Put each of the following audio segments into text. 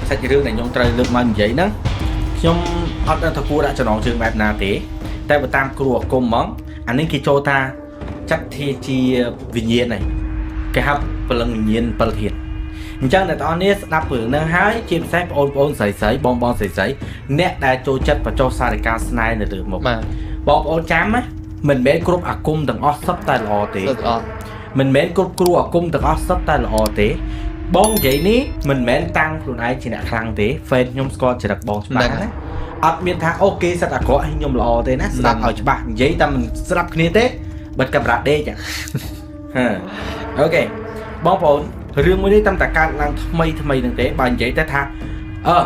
សាច់រឿងដែលខ្ញុំត្រូវលើកមកនិយាយហ្នឹងខ្ញុំអត់ដឹងថាគួរដាក់ចំណងជើងបែបណាទេតែបើតាមគ្រូអាគមហ្មងអានេះគេចូលថាចាត់ធាជាវិញ្ញាណហើយគេហៅព្រលឹងវិញ្ញាណ7ធាតុអញ្ចឹងអ្នកទាំងអស់នេះស្ដាប់រឿងហ្នឹងហើយជាពិសេសបងប្អូនស្រីស្រីបងបងស្រីស្រីអ្នកដែលចូលចិត្តបញ្ចុះសារិកាស្នេហ៍នៅលើមុខ បាទ បងប្អូនចាំណាមិនមែនគ្រប់អាគមទាំងអស់សុទ្ធតែល្អទេ សុទ្ធល្អ មិនមែនគ្រប់គ្រូអាគមទាំងអស់សុទ្ធតែល្អទេបងនិយាយនេះមិនមែនតាំងខ្លួនឯងជាអ្នកខ្លាំងទេហ្វេនខ្ញុំស្គាល់ចរិតបងច្បាស់ណាអត់មានថាអូគេសិតអាក្រក់ឲ្យខ្ញុំល្អទេណាស្ដាប់ឲ្យច្បាស់និយាយតែមិនស្ដាប់គ្នាទេបិទកាមេរ៉ាដេកហ៎អូខេបងប្អូនរឿងមួយនេះតាមតែកើតឡើងថ្មីថ្មីហ្នឹងទេបើនិយាយទៅថាអឺ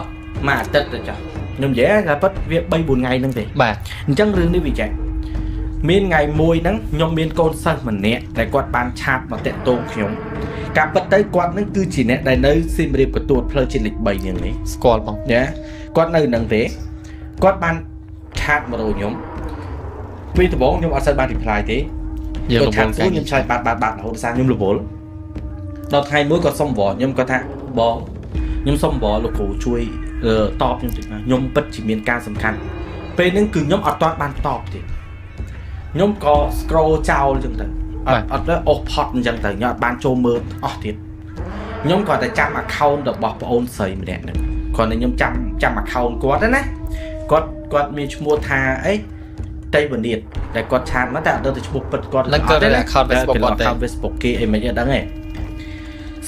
មួយអាទិត្យទៅចុះខ្ញុំនិយាយតែពិតវា3 4ថ្ងៃហ្នឹងទេ បាទ អញ្ចឹងរឿងនេះវាចែកមានថ្ងៃមួយហ្នឹងខ្ញុំមានកូនសិស្សម្នាក់ដែលគាត់បានឆាតមកតាក់ទងខ្ញុំការពិតទៅគាត់ហ្នឹងគឺជាអ្នកដែលនៅសៀមរាបកទួតផ្លូវជាតិលេខ3ហ្នឹងនេះ ស្គាល់បង ណាគាត់នៅហ្នឹងទេគាត់បានឆាតមករកខ្ញុំពីដំបូងខ្ញុំអត់សូវបាន reply ទេ យើង គាត់ឆាត រវល់កាយ សួរខ្ញុំឆ្លើយបាទបាទបាទរហូតដោយសារខ្ញុំរវល់ដល់ថ្ងៃមួយគាត់សុំវល់ខ្ញុំគាត់ថាបងខ្ញុំសុំវល់លោកគ្រូជួយតបខ្ញុំតិចណាខ្ញុំពិតជាមានការសំខាន់ពេលហ្នឹងគឺខ្ញុំអត់ទាន់បានតបទេខ្ញុំក៏ scroll ចោលអញ្ចឹងទៅអត់អត់ទៅអូសផុតអញ្ចឹងទៅខ្ញុំអត់បានចូលមើលអស់ទៀតខ្ញុំគាត់តែចាំ account របស់ប្អូនស្រីម្នាក់ហ្នឹងគ្រាន់តែខ្ញុំចាំចាំ account គាត់ណាគាត់គាត់មានឈ្មោះថាអីតៃវនីតដែលគាត់ឆាតមកតែអត់ដឹងទៅឈ្មោះពិតគាត់ ហ្នឹងក៏ account Facebook គាត់ទេ account Facebook គេអីមិនដឹងទេ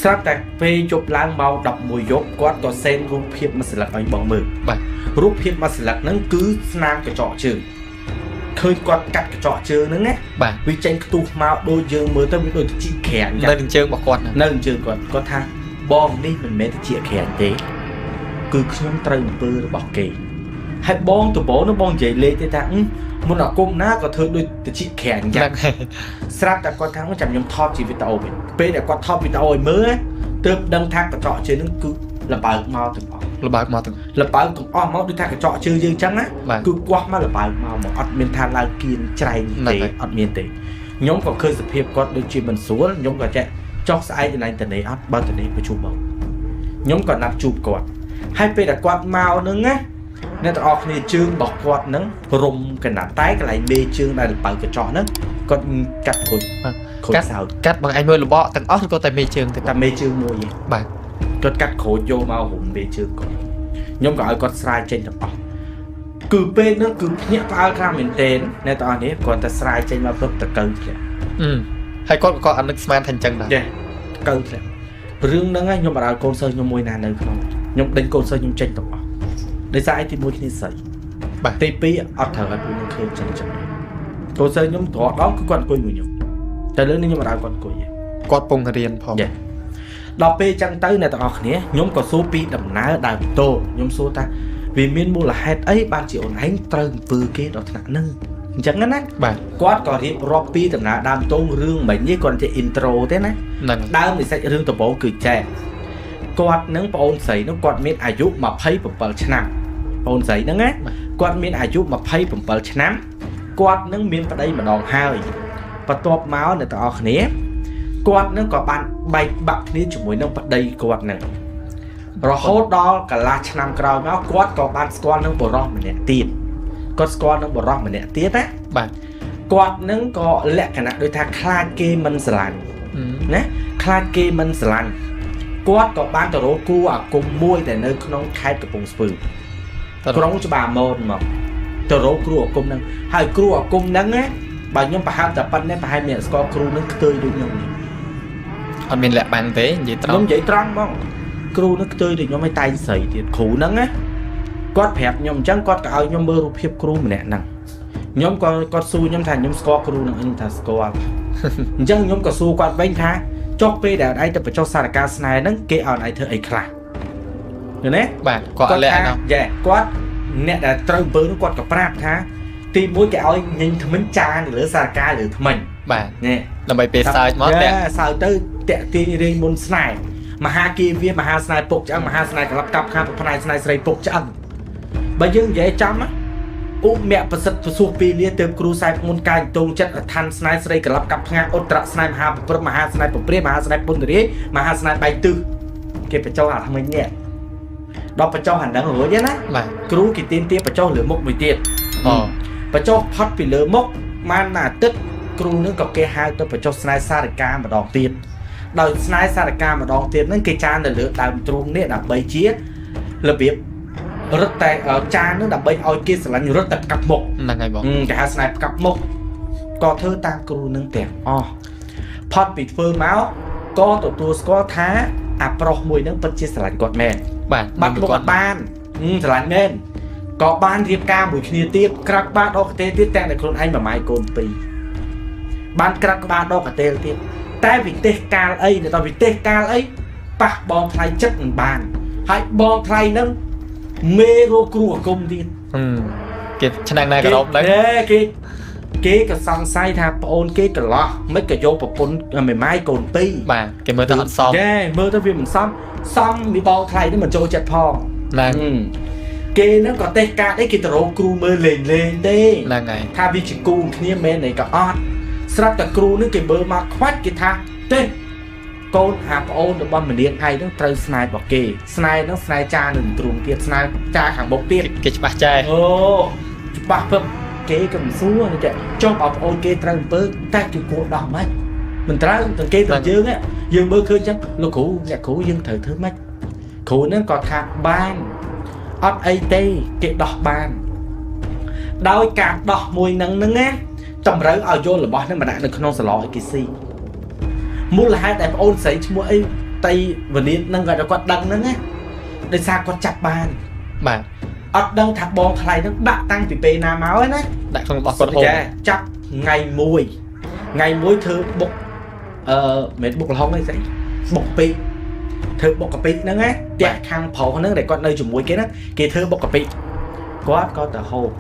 ស្រាប់តែពេលយប់ឡើងម៉ោង11យប់គាត់ក៏ send រូបភាពមួយស្លឹកឲ្យបងមើល បាទ រូបភាពមួយស្លឹកហ្នឹងគឺស្នាមកញ្ចក់ជើងឃើញគាត់កាត់កញ្ចក់ជើងហ្នឹងណា បាទ វាចេញខ្ទុះមកដូចយើងមើលទៅវាដូចជាក្រាញ់ នៅនឹងជើងរបស់គាត់ហ្នឹង នៅនឹងជើងគាត់គាត់ថាបងនេះមិនមែនជាក្រាញ់ទេគឺខ្ញុំត្រូវអំពើរបស់គេហើយបងដំបូងនោះបងនិយាយលេខទេថាអឺមុនអាគមណាក៏ធ្វើដូចតិចក្រាញ់ចឹង ហ្នឹងហើយ ស្រាប់តែគាត់ថាចាំខ្ញុំថតជាវីដេអូវិញពេលដែលគាត់ថតវីដេអូឲ្យមើលទើបដឹងថាកញ្ចក់ជើងហ្នឹងគឺលបើកមកទាំងអស់ លបើកមកទាំង លបើកទាំងអស់មកដូចថាកញ្ចក់ជើងយើងចឹងណា បាទ គឺគាស់មកលបើកមកមកអត់មានថាឡើងគៀនច្រែង ទេ ហ្នឹងហើយ អត់មានទេខ្ញុំក៏ឃើញសភាពគាត់ដូចជាមិនស្រួលខ្ញុំក៏ចេះចុះស្អែកកន្លែងតនេអត់បើតនេប្រជុំមកខ្ញុំក៏ណាត់ជួបគាត់ហើយពេលដែលគាត់មកហ្នឹងណាអ្នកទាំងអស់គ្នាជើងរបស់គាត់ហ្នឹងរុំកណ្ដាលតែកន្លែងមេជើងដែលលបើកកញ្ចក់ហ្នឹងគាត់កាត់ក្រូច បាទ ក្រូច កាត់ សើច កាត់បងឯងមើលលបកទាំងអស់ឬក៏តែមេជើងទេ តែមេជើងមួយឯង បាទ គាត់កាត់ក្រូចយកមករុំមេជើងគាត់ខ្ញុំក៏ឲ្យគាត់ស្រាយចេញទាំងអស់គឺពេលហ្នឹងគឺភ្ញាក់ផ្អើលខ្លាំងមែនទែនអ្នកទាំងអស់នេះគ្រាន់តែស្រាយចេញមកព្រឹបតកើធ្លាក់ អឺហើយគាត់ក៏អត់នឹកស្មានថាអញ្ចឹងដែរ ចេះតកើធ្លាក់រឿងហ្នឹងឯងខ្ញុំអត់ឲ្យកូនសិស្សខ្ញុំមួយណានៅក្នុងខ្ញុំដេញកូនសិស្សខ្ញុំចេញទាំងអស់ដោយសារអីទីមួយគ្នាស្រី បាទ ទីពីរអត់ត្រូវឲ្យពួកខ្ញុំឃើញចឹងចឹងកូនសិស្សខ្ញុំត្រដងគឺគាត់អង្គុយមួយខ្ញុំតែលើនេះខ្ញុំអត់ឲ្យគាត់អង្គុយទេ គាត់ពងរៀនផង យ៉ាដល់ពេលចឹងទៅអ្នកទាំងអស់គ្នាខ្ញុំក៏សួរពីដំណើរដើមតោខ្ញុំសួរថាវាមានមូលហេតុអីបានជាអូនឯងត្រូវអំពើគេដល់ថ្នាក់ហ្នឹងអញ្ចឹងណា បាទ គាត់ក៏រៀបរាប់ពីដំណើរដើមតោរឿងមិញនេះគាត់ជា intro ទេណា ហ្នឹងហើយ ដើមនៃសាច់រឿងដំបូងគឺចែកគាត់នឹងប្អូនស្រីនោះគាត់មានអាយុ27ឆ្នាំប្អូនស្រីហ្នឹងណាគាត់មានអាយុ27ឆ្នាំគាត់នឹងមានប្តីម្ដងហើយបន្ទាប់មកអ្នកទាំងអស់គ្នាគាត់នឹងក៏បានបែកបាក់គ្នាជាមួយនឹងប្តីគាត់នឹងរហូតដល់កន្លះឆ្នាំក្រោយមកគាត់ក៏បានស្គាល់នឹងបុរសម្នាក់ទៀតគាត់ស្គាល់នឹងបុរសម្នាក់ទៀតណា បាទ គាត់នឹងក៏លក្ខណៈដូចថាខ្លាចគេមិនស្រឡាញ់ អឺ ណាខ្លាចគេមិនស្រឡាញ់គាត់ក៏បានទៅរកគ្រូអាគមមួយដែលនៅក្នុងខេត្តកំពង់ស្ពឺ ត ក្រុងច្បារមនមកទៅរកគ្រូអាគមហ្នឹងហើយគ្រូអាគមហ្នឹងណាបើខ្ញុំប្រហែលតែប៉ុណ្ណេះប្រហែលមានអ្នកស្គាល់គ្រូហ្នឹងខ្ទើយដូចខ្ញុំនេះ អត់មានលាក់បាំងទេនិយាយត្រង់ ខ្ញុំនិយាយត្រង់ហ្មងគ្រូហ្នឹងខ្ទើយដូចខ្ញុំឲ្យតែងស្រីទៀតគ្រូហ្នឹងណាគាត់ប្រាប់ខ្ញុំអញ្ចឹងគាត់ក៏ឲ្យខ្ញុំមើលរូបភាពគ្រូម្នាក់ហ្នឹងខ្ញុំក៏គាត់សួរខ្ញុំថាខ្ញុំស្គាល់គ្រូហ្នឹងខ្ញុំថាស្គាល់ អញ្ចឹងខ្ញុំក៏សួរគាត់វិញថាចុះពេលដែលឯងទៅបញ្ចុះសារការស្នេហ៍ហ្នឹងគេឲ្យឯងធ្វើអីខ្លះឃើញទេ បាទគាត់អត់លាក់ ថា ណោះ យ៉ែគាត់អ្នកដែលត្រូវអំពើនោះគាត់ក៏ប្រាប់ថាទីមួយគេឲ្យញញថ្មិញចានទៅលើសារការលើថ្មិញ បាទ នេះ ដើម្បីពេលសើចមកតាក់ សើចទៅតាក់ទាញរាងមុនស្នេហ៍មហាគីវាមហាស្នេហ៍ពុកឆ្អឹងមហាស្នេហ៍ក្លាប់កាប់ខាងផ្នែកស្នេហ៍ស្រីពុកឆ្អឹងបើយើងនិយាយចំណាឧមៈប្រសិទ្ធប្រសួសពីលាទើបគ្រូសែបមុនកាយតងចិត្តអឋានស្នេហ៍ស្រីក្លាប់កាប់ផ្ងាឧត្តរស្នេហ៍មហាប្រព្រឹត្តមហាស្នេហ៍ពព្រាមហាស្នេហ៍ពុនរាយមហាស្នេហ៍បែកទិសគេបញ្ចូលអាថ្មិញនេះ ដល់បញ្ចុះអាហ្នឹងរួចណា បាទ គ្រូគេទាមទារបញ្ចុះលើមុខមួយទៀត អូ បញ្ចុះផុតពីលើមុខបានមួយអាទិត្យគ្រូនឹងក៏គេហៅទៅបញ្ចុះស្នេហ៍សារិកាម្ដងទៀតដោយស្នេហ៍សារិកាម្ដងទៀតហ្នឹងគេចាននៅលើដើមទ្រូងនេះដើម្បីជារបៀបរត់តែចានហ្នឹងដើម្បីឲ្យគេស្រឡាញ់រត់តែផ្កាប់មុខ ហ្នឹងហើយបង គេហៅស្នេហ៍ផ្កាប់មុខក៏ធ្វើតាមគ្រូនឹងទាំងអស់ផុតពីធ្វើមកក៏ទទួលស្គាល់ថាអាប្រុសមួយហ្នឹងពិតជាស្រឡាញ់គាត់មែន បាទ បាត់មុខអត់បានស្រឡាញ់មែនក៏បានរៀបការមួយគ្នាទៀតក្រាក់បាដកកតេលទៀតទាំងតែខ្លួនឯងមួយម៉ាយកូនពីរបានក្រាក់ក្បាលដកកតេលទៀតតែវិទេសកាលអីនៅដល់វិទេសកាលអីប៉ះបងថ្លៃចិត្តមិនបានហើយបងថ្លៃហ្នឹងមេរោគ្រូអាគមទៀត គេឆ្នាំងណាក៏រោបដែរ គេគេក៏សង្ស័យថាប្អូនគេកន្លោះមិនក៏យកប្រពន្ធមេម៉ាយកូនពីរ បាទគេមើលទៅអត់សម យេមើលទៅវាមិនសមសមមីបងថ្លៃនេះមិនចូលចិត្តផង ហ្នឹង គេហ្នឹងក៏ទេសកាតអីគេទៅរកគ្រូមើលលេងលេងទេ ហ្នឹងហើយ ថាវាជាគូគ្នាមែនអីក៏អត់ស្រាប់តែគ្រូហ្នឹងគេមើលមកខ្វាច់គេថាទេកូនអាប្អូនរបស់ម្នាងឯងហ្នឹងត្រូវស្នេហ៍របស់គេស្នេហ៍ហ្នឹងស្នេហ៍ចានឹងទ្រូងទៀតស្នេហ៍ចាខាងមុខទៀត គេច្បាស់ចែ អូច្បាស់ពឹបគេក៏មិនសួរនេះចុះបើប្អូនគេត្រូវអំពើតែគេគួរដោះម៉េចមិនត្រូវទាំងគេទាំងយើងយើងមើលឃើញចឹងលោកគ្រូអ្នកគ្រូយើងត្រូវធ្វើម៉េចគ្រូហ្នឹងក៏ថាបានអត់អីទេគេដោះបានដោយការដោះមួយនឹងហ្នឹងណាតម្រូវឲ្យយករបស់ហ្នឹងមកដាក់នៅក្នុងសឡឲ្យគេស៊ីមូលហេតុដែលប្អូនស្រីឈ្មោះអីតៃវនីហ្នឹងគាត់ដឹងហ្នឹងណាដោយសារគាត់ចាប់បាន បាទ អត់ដឹងថាបងថ្លៃហ្នឹងដាក់តាំងពីពេលណាមកណា ដាក់ក្នុងរបស់គាត់ហូប ចាប់ថ្ងៃមួយថ្ងៃមួយធ្វើបុកមិនបុកល្ហុងអីស្អីបុកពីធ្វើបុកកាពិហ្នឹងណាផ្ទះខាងប្រុសហ្នឹងដែលគាត់នៅជាមួយគេហ្នឹងគេធ្វើបុកកាពិគាត់ក៏ទៅហូប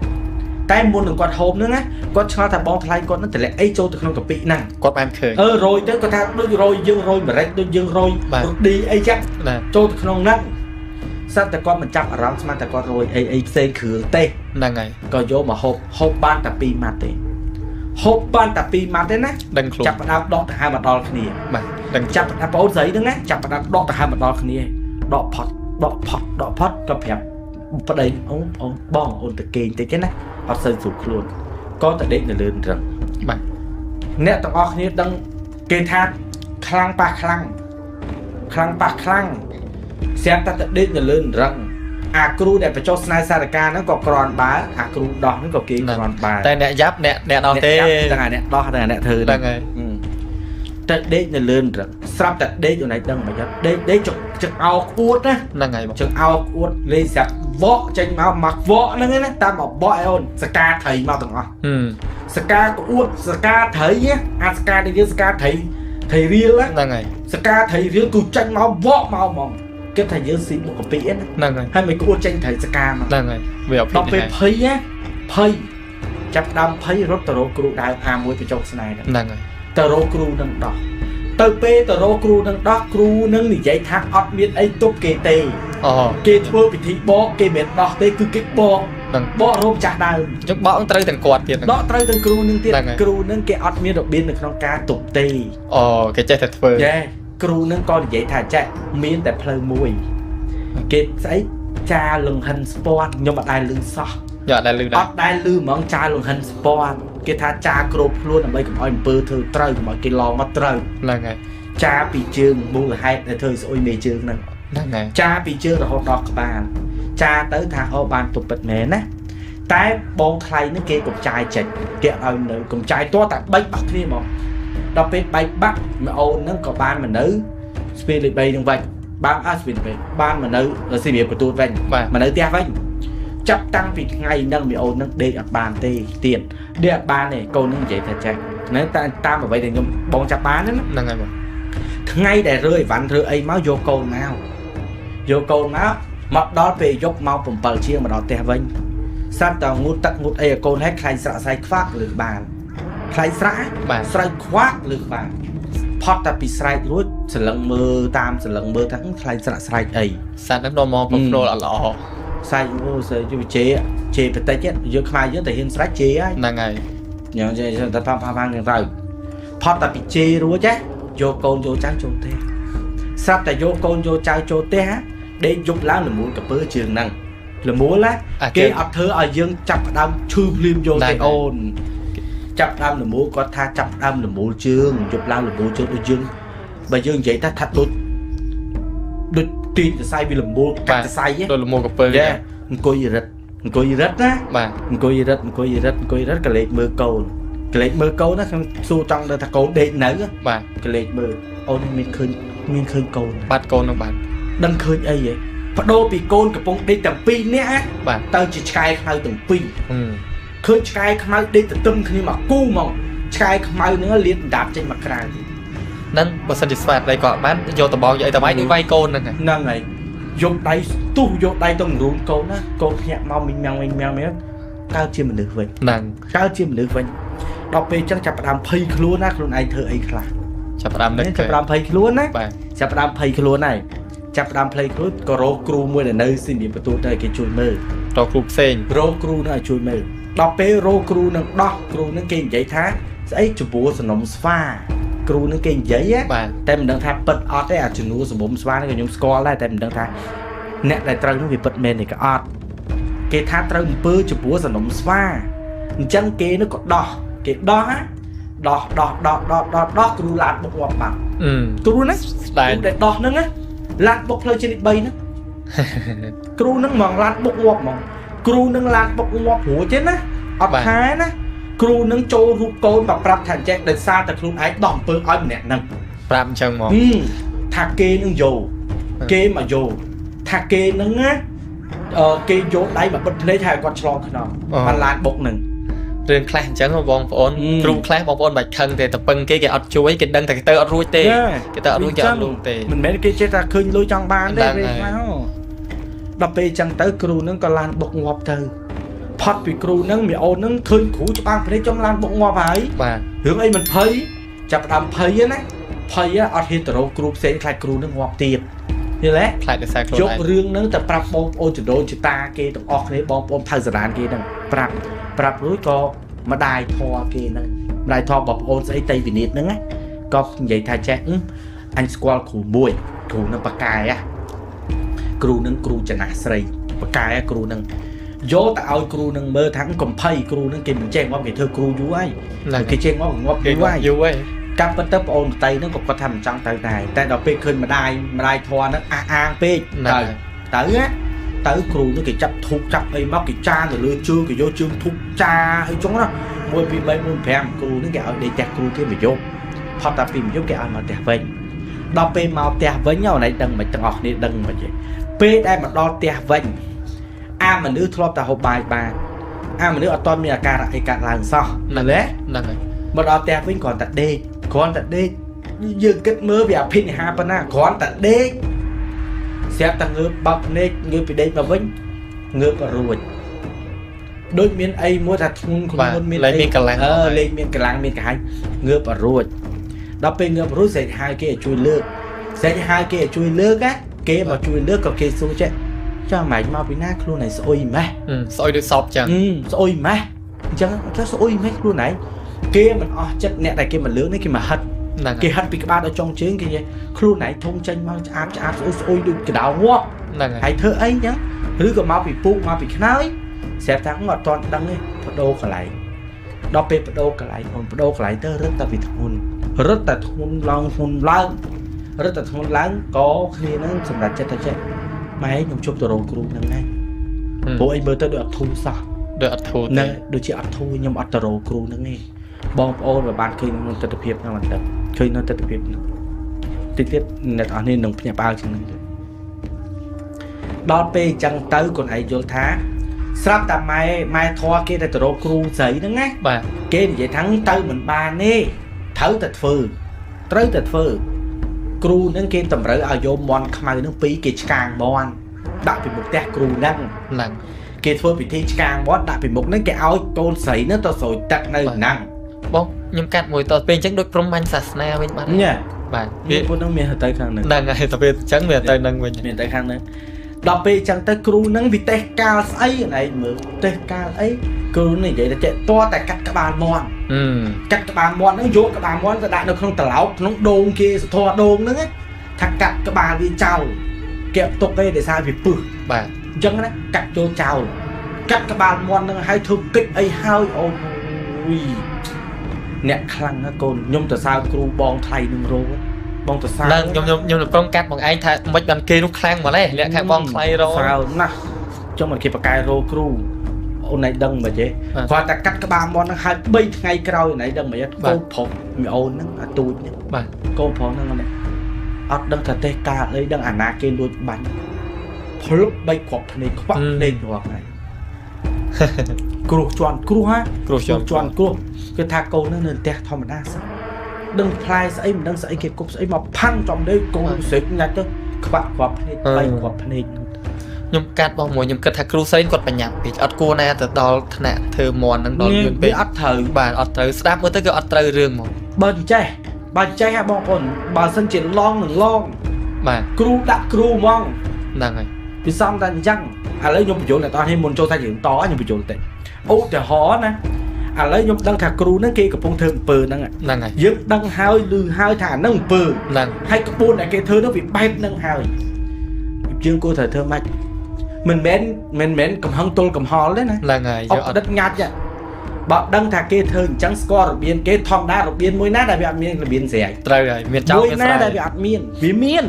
តែមុននឹងគាត់ហូបហ្នឹងណាគាត់ឆ្ងល់ថាបងថ្លៃគាត់ហ្នឹងតម្លាក់អីចូលទៅក្នុងកាពិហ្នឹង គាត់បានឃើញ រយទៅគាត់ថាដូចរយយើងរយម្រេចដូចយើងរយរឌីអីចឹងចូលទៅក្នុងហ្នឹងសត្វតែគាត់មិនចាប់អារម្មណ៍ស្មានតែគាត់រយអីអីផ្សេងគ្រឿងទេ ហ្នឹងហើយ ក៏យកមកហូបហូបបានតែ2ម៉ាត់ទេហូបបានតែ2ម៉ាត់ទេណា ដឹងខ្លួន ចាប់ផ្ដើមដកដង្ហើមមកដល់គ្នា បាទដឹង ចាប់ផ្ដើមប្អូនស្រីហ្នឹងណាចាប់ផ្ដើមដកដង្ហើមមកដល់គ្នាដកផុតដកផុតដកផុតក៏ប្រាប់ប្តីអូនអូនបងអូនទៅគេងតិចទេណាអត់សូវស្រួលខ្លួនក៏ទៅដេកនៅលើរឹង បាទ អ្នកទាំងអស់គ្នាដឹងគេថាខ្លាំងប៉ះខ្លាំងខ្លាំងប៉ះខ្លាំងស្រាប់តែទៅដេកនៅលើរឹងអាគ្រូដែលបញ្ចុះស្នេហ៍សារកាហ្នឹងក៏ក្រាន់បើអាគ្រូដោះហ្នឹងក៏គេក្រាន់បើ តែអ្នកយ៉ាប់អ្នកអ្នកដោះទេ ទាំងអាអ្នកដោះទាំងអាអ្នកធ្វើ ហ្នឹងហើយ ទៅដេកនៅលើរឹងស្រាប់តែដេកអូនឯងដឹងមិនអត់ដេកដេកចង្អោក្អួតណា ហ្នឹងហើយបង ចង្អោក្អួតលេងស្រាប់វក់ចេញមកមកវក់ហ្នឹងណាតាមមកបកឲ្យអូនសកាត្រីមកទាំងអស់សកាក្អួតសកាត្រីអាសកានេះយើងសកាត្រីត្រីរៀល ហ្នឹងហើយ សកាត្រីរៀលគឺចេញមកវក់មកហ្មងគិតថាយើងស៊ីបុកកាពិណា ហ្នឹងហើយ ហើយមិនក្អួតចេញត្រីសកាមក ហ្នឹងហើយវាអត់ ដល់ពេលភ័យណាភ័យចាប់ដើមភ័យរត់ទៅរកគ្រូដើមអាមួយបញ្ចុះស្នេហ៍ ហ្នឹងហើយ ទៅរកគ្រូនឹងដោះទៅពេលទៅរកគ្រូនឹងដោះគ្រូនឹងនិយាយថាអត់មានអីទប់គេទេ អូ គេធ្វើពិធីបកគេមិនដោះទេគឺគេបក ហ្នឹង បករោមចាស់ដើម ចុះបកត្រូវទាំងគាត់ទៀត ដកត្រូវទាំងគ្រូនឹងទៀតគ្រូនឹងគេអត់មានរបៀបនៅក្នុងការទប់ទេ អូគេចេះតែធ្វើ យេគ្រូនឹងក៏និយាយថាចេះមានតែផ្លូវមួយគេស្អីចាលង្ហិនស្ពាន់ខ្ញុំអត់ដែលលឺសោះ យកអត់ដែលលឺដែរ អត់ដែលលឺហ្មងចាលង្ហិនស្ពាន់គេថាចាគ្របខ្លួនដើម្បីកុំឲ្យអំពើធ្វើត្រូវកុំឲ្យគេឡងមកត្រូវ ហ្នឹងហើយ ចាពីជើងមូលហេតុដែលធ្វើឲ្យស្អុយមេជើងហ្នឹង ហ្នឹងហើយ ចាពីជើងរហូតដល់ក្បាលចាទៅថាអូបានទប់ពិតមែនណាតែបងថ្លៃហ្នឹងគេកំចាយចិត្តគេឲ្យនៅកំចាយតតែបែកបាក់គ្នាហ្មងដល់ពេលបែកបាក់មីអូនហ្នឹងក៏បានមកនៅស្ពានលេខ3ហ្នឹងវិញបានអស់ស្ពានលេខ3បានមកនៅសៀមរាបកទូតវិញមកនៅផ្ទះវិញចាប់តាំងពីថ្ងៃហ្នឹងមីអូនហ្នឹងដេកអត់បានទេទៀតដេកអត់បានទេកូនហ្នឹងនិយាយថាចេះហ្នឹងតាមអ្វីដែលខ្ញុំបងចាប់បានណា ហ្នឹងហើយបង ថ្ងៃដែលរើអីវ៉ាន់រើអីមកយកកូនមកយកកូនមកមកដល់ពេលយប់ម៉ោង7ជាងមកដល់ផ្ទះវិញស្រាប់តែងូតទឹកងូតអីឲ្យកូនហើយខ្លែងស្រាក់ស្រែកខ្វាក់លើក្បាលខ្លែងស្រាក់ស្រែកខ្វាក់លើក្បាលផុតតែពីស្រែករួចសលឹងមើលតាមសលឹងមើលថាខ្លែងស្រាក់ស្រែកអី សត្វហ្នឹងដល់មកប្រព្រោលអត់ល្អ ស្រែកអូស្អីយជេជេបន្តិចយើងខ្មែរយើងតែហ៊ានស្រែកជេហើយ ហ្នឹងហើយ ញ៉ាំជេតែប៉ាប៉ាប៉ានឹងទៅផុតតែពីជេរួចណាយកកូនយកចៅចូលផ្ទះស្រាប់តែយកកូនយកចៅចូលផ្ទះ ដេកយប់ឡើងលមូលកពើជើងហ្នឹងលមូលណាគេអត់ធ្វើឲ្យយើងចាប់ផ្ដើមឈឺភ្លាមយកទេអូនចាប់ផ្ដើមលមូលគាត់ថាចាប់ផ្ដើមលមូលជើងយប់ឡើងលមូលជើងដូចយើងបើយើងនិយាយថាថាដូចដូចទាញសរសៃវាលមូលកាត់សរសៃដូចលមូលកពើអង្គុយរឹតអង្គុយរឹតណាបាទអង្គុយរឹតអង្គុយរឹតអង្គុយរឹតកលេចមើលកូនកលេចមើលកូនណាខ្ញុំសួរចង់ដឹងថាកូនដេកនៅបាទកលេចមើលអូនមានឃើញមានឃើញកូនបាត់កូននឹងបាទដឹងឃើញអីហ៎បដូរពីកូនកំពុងដេកទាំងពីរនាក់បាទទៅជាឆ្កែខ្មៅទាំងពីរឃើញឆ្កែខ្មៅដេកទទឹមគ្នាមកគូហ្មងឆ្កែខ្មៅហ្នឹងលាតដាប់ចេញមកក្រៅហ្នឹងបើសិនជាស្វាតដៃក៏បានយកតបងយកអីតបាយដូចវាយកូនហ្នឹងហ្នឹងហើយយកដៃស្ទុះយកដៃទៅរូនកូនណាកូនភ្ញាក់មកមីងមាំងមីងមាំងកើតជាមនុស្សវិញហ្នឹងកើតជាមនុស្សវិញដល់ពេលអញ្ចឹងចាប់ផ្ដើមភ័យខ្លួនណាខ្លួនឯងធ្វើអីខ្លះចាប់ផ្ដើមនឹកចាប់ផ្ដើមភ័យខ្លួនណាចាប់ផ្ដើមភ័យខ្លួនហើយចាប់ផ្ដើមភ័យខ្លួនក៏រកគ្រូមួយដែលនៅស៊ីមៀបន្ទូទៅគេជួយមើលរកគ្រូផ្សេងរកគ្រូនឹងឲ្យជួយមើលដល់ពេលរកគ្រូនឹងដោះគ្រូនឹងគេនិយាយថាស្អីចំពោះសំណុំស្វាគ្រូនឹងគេនិយាយតែមិនដឹងថាពិតអត់ទេអាជំនួសសំណុំស្វានេះក៏ខ្ញុំស្គាល់ដែរតែមិនដឹងថាអ្នកដែលត្រូវនោះវាពិតមែនទេក៏អត់គេថាត្រូវអំពើចំពោះសំណុំស្វាអញ្ចឹងគេនោះក៏ដោះគេដោះដោះដោះដោះដោះដោះដោះគ្រូឡានបុកងាប់បាត់គ្រូហ្នឹងគ្រូដែលដោះហ្នឹងណាឡានបុកផ្លូវជាតិលេខ3ហ្នឹងគ្រូហ្នឹងហ្មងឡានបុកងាប់ហ្មងគ្រូហ្នឹងឡានបុកងាប់ព្រោះទេណាអត់ថែណាគ្រូហ្នឹងចូលរូបកូនមកប្រាប់ថាចេះដោយសារតែខ្លួនឯងដោះអំពើឲ្យម្នាក់ហ្នឹងប្រាប់អញ្ចឹងហ្មងថាគេនឹងយកគេមកយកថាគេហ្នឹងណាគេយកដៃមកបិទភ្នែកហើយគាត់ឆ្លងខ្នងបានឡានបុកហ្នឹងរឿងខ្លះអញ្ចឹងបងប្អូនគ្រូខ្លះបងប្អូនបាច់ខឹងទេតែពឹងគេគេអត់ជួយគេដឹងតែគេទៅអត់រួចទេគេទៅអត់រួចគេអត់លូកទេមិនមែនគេចេះតែឃើញលុយចង់បានទេពេលខ្លះដល់ពេលអញ្ចឹងទៅគ្រូហ្នឹងក៏ឡានបុកងាប់ទៅផុតពីគ្រូហ្នឹងមីអូនហ្នឹងឃើញគ្រូច្បាំងភ្នែកចង់ឡានបុកងាប់ហើយបាទរឿងអីមិនភ័យចាប់ផ្ដើមភ័យណាភ័យអត់ហ៊ានទៅរកគ្រូផ្សេងខ្លាចគ្រូហ្នឹងងាប់ទៀតយល់ទេខ្លាចដោយសារខ្លួនឯងយករឿងហ្នឹងទៅប្រាប់បងប្អូនចដូនចតាគេទាំងអស់គ្នាបងប្អូនផៅសារានគេហ្នឹងប្រាប់ប្រាប់រួចក៏ម្ដាយធរគេហ្នឹងម្ដាយធរបងប្អូនស្អីតៃវិនិតហ្នឹងក៏និយាយថាចេះអញស្គាល់គ្រូមួយគ្រូនឹងបកែគ្រូនឹងគ្រូចំណាស់ស្រីបកែគ្រូនឹងយកទៅឲ្យគ្រូនឹងមើលថាកំភៃគ្រូនឹងគេមិនចេះងាប់គេធ្វើគ្រូយូរហើយគេចេះងាប់ងាប់យូរហើយកាប់ពិតទៅប្អូនតៃហ្នឹងក៏គាត់ថាមិនចង់ទៅដែរតែដល់ពេលឃើញម្ដាយម្ដាយធរហ្នឹងអះអាងពេកទៅទៅណាទៅគ្រូនោះគេចាប់ធូបចាប់អីមកគេចាទៅលើជើងគេយកជើងធូបចាអីចុងណា1 2 3 4 5គ្រូនេះគេឲ្យដេកផ្ទះគ្រូគេមួយយប់ផុតតែពីមួយយប់គេឲ្យមកផ្ទះវិញដល់ពេលមកផ្ទះវិញអូនឯងដឹងមិនទាំងអស់គ្នាដឹងមិនទេពេលដែលមកដល់ផ្ទះវិញអាមនុស្សធ្លាប់តែហូបបាយបានអាមនុស្សអត់ទាន់មានអាការៈអីកាត់ឡើងសោះហ្នឹងហ្នឹងហើយមកដល់ផ្ទះវិញគ្រាន់តែដេកគ្រាន់តែដេកយើងគិតមើលវាអភិនិហាប៉ុណ្ណាគ្រាន់តែដេកស្រាប់តែងើបបើកភ្នែកងើបពីដេកមកវិញងើបរួចដូចមានអីមួយថាធ្ងន់ខ្លួនមានអីមានកម្លាំងលេងមានកម្លាំងមានកាហាយងើបរួចដល់ពេលងើបរួចស្រែកហៅគេឲ្យជួយលើកស្រែកហៅគេឲ្យជួយលើកណាគេមកជួយលើកក៏គេសួរចេះចាំម៉េចមកពីណាខ្លួនឯងស្អុយម៉េះស្អុយដូចសពចឹងស្អុយម៉េះអញ្ចឹងទៅស្អុយម៉េះខ្លួនឯងគេមិនអស់ចិត្តអ្នកដែលគេមកលើកនេះគេមកហិតគេហិតពីក្បាលដល់ចុងជើងគេនិយាយខ្លួនឯងធំចេញមកឆ្អាបឆ្អាបស្អុយស្អុយដូចកដោងាប់ហ្នឹងហើយធ្វើអីចឹងឬក៏មកពីពូកមកពីខ្នើយស្រាប់តែអត់ទាន់ដឹងទេបដូរកន្លែងដល់ពេលបដូរកន្លែងអូនបដូរកន្លែងទៅរឹតតែវាធ្ងន់រឹតតែធ្ងន់ឡើងធ្ងន់ឡើងរឹតតែធ្ងន់ឡើងក៏គ្នានឹងសម្រាប់ចិត្តទៅចេះម៉ែខ្ញុំជប់ទៅរកគ្រូហ្នឹងហើយព្រោះអីមើលទៅដូចអត់ធូរសោះដូចអត់ធូរទេដូចជាអត់ធូរខ្ញុំអត់ទៅរកគ្រូហ្នឹងទេបងប្អូនបើបានឃើញក្នុងទស្សនភាពហ្នឹងមិនដឹងឃើញនៅទស្សនភាពហ្នឹងតិចទៀតអ្នកទាំងអស់នេះនឹងភ្ញាក់ផ្អើលជាងហ្នឹងដល់ពេលអញ្ចឹងទៅខ្លួនឯងយល់ថាស្រាប់តែម៉ែម៉ែធរគេតែទៅរកគ្រូស្រីហ្នឹងណាបាទគេនិយាយថាទៅមិនបានទេត្រូវតែធ្វើត្រូវតែធ្វើគ្រូហ្នឹងគេតម្រូវឲ្យយកមន់ខ្មៅហ្នឹងពីរគេឆ្កាងមន់ដាក់ពីមុខផ្ទះគ្រូហ្នឹងហ្នឹងគេធ្វើពិធីឆ្កាងមន់ដាក់ពីមុខហ្នឹងគេឲ្យកូនស្រីហ្នឹងទៅស្រោចទឹកនៅហ្នឹងបងខ្ញុំកាត់មួយតពេលអញ្ចឹងដូចព្រហ្មញ្ញសាសនាវិញបាត់បាទវាពួកហ្នឹងមានទៅខាងហ្នឹងហ្នឹងហើយទៅពេលអញ្ចឹងវាទៅហ្នឹងវិញមានទៅខាងហ្នឹងដល់ពេលអញ្ចឹងទៅគ្រូហ្នឹងវាតេះកាលស្អីណែមើលតេះកាលអីគ្រូនេះនិយាយតែតតែកាត់ក្បាលមាន់កាត់ក្បាលមាន់ហ្នឹងយកក្បាលមាន់ទៅដាក់នៅក្នុងត្រឡោកក្នុងដូងគេសធរដូងហ្នឹងថាកាត់ក្បាលវាចោល គេទុកទេដោយសារវាពឹស បាទ អញ្ចឹងណាកាត់ចូលចោលកាត់ក្បាលមាន់នឹងឲ្យធ្វើកិច្ចអីហើយអូនអ្នកខ្លាំងណាកូនខ្ញុំទៅសើគ្រូបងថ្លៃនឹងរោបងទៅសើ ឡើងខ្ញុំខ្ញុំខ្ញុំប្រងកាត់បងឯងថាមិនបានគេនោះខ្លាំងម្លេះអ្នកខាងបងថ្លៃរោ សើណាស់ចុះមិនគេប្រកែរោគ្រូអូនឯងដឹងមិនទេគាត់តែកាត់ក្បាលមាន់នឹងហើយ3ថ្ងៃក្រោយអូនឯងដឹងមិនទេកូនប្រុសមីអូនហ្នឹងអាទូចហ្នឹង បាទ កូនប្រុសហ្នឹងអត់ដឹងថាទេកាអីដឹងអាណាគេលួចបាញ់ភ្លុក3គ្រាប់ភ្នែកខ្វាក់ភ្នែករាល់ថ្ងៃគ្រោះជន់គ្រោះហ่า គ្រោះជន់ ជន់គ្រោះគឺថាកូនហ្នឹងនៅផ្ទះធម្មតាសោះដឹងផ្លែស្អីមិនដឹងស្អីគេគប់ស្អីមកផាំងចំដេកកូនស្រេកញ៉ាច់ទៅខ្វាក់គ្រាប់ភ្នែក3គ្រាប់ភ្នែក ខ្ញុំកាត់បងមួយខ្ញុំគិតថាគ្រូស្រីគាត់បញ្ញាប់ពេកអត់គួរណាទៅដល់ថ្នាក់ធ្វើមន់ហ្នឹងដល់លឿនពេក អត់ត្រូវ បាទអត់ត្រូវស្ដាប់មើលទៅគឺអត់ត្រូវរឿងហ្មង បើចេះបើចេះហ่ะបងប្អូនបើសិនជាឡងនឹងឡង បាទ គ្រូដាក់គ្រូហ្មង ហ្នឹងហើយ វាសំតែអញ្ចឹងឥឡូវខ្ញុំបញ្យល់អ្នកនរនេះមុនចូលសាច់រឿងតខ្ញុំបញ្យល់តិចឧទាហរណ៍ណាឥឡូវខ្ញុំដឹងថាគ្រូហ្នឹងគេកំពុងធ្វើអំពើហ្នឹង ហ្នឹងហើយ យើងដឹងហើយឮហើយថាអាហ្នឹងអំពើ ហ្នឹង ហើយក្បួនដែលគេធ្វើនោះវាបែបហ្នឹងហើយយើងគួរត្រូវធ្វើម៉េចមិនមែនមិនមែនកំហឹងទល់កំហល់ទេណា ហ្នឹងហើយ អ យកអត់ ត់ដិតងាច់បើដឹងថាគេធ្វើអញ្ចឹងស្គាល់របៀបគេធម្មតារបៀបមួយណាដែលវាអត់មានរបៀបស្រែក ត្រូវហើយមានចោល មួយ មានស្រែ ណាដែលវាអត់មានវាមាន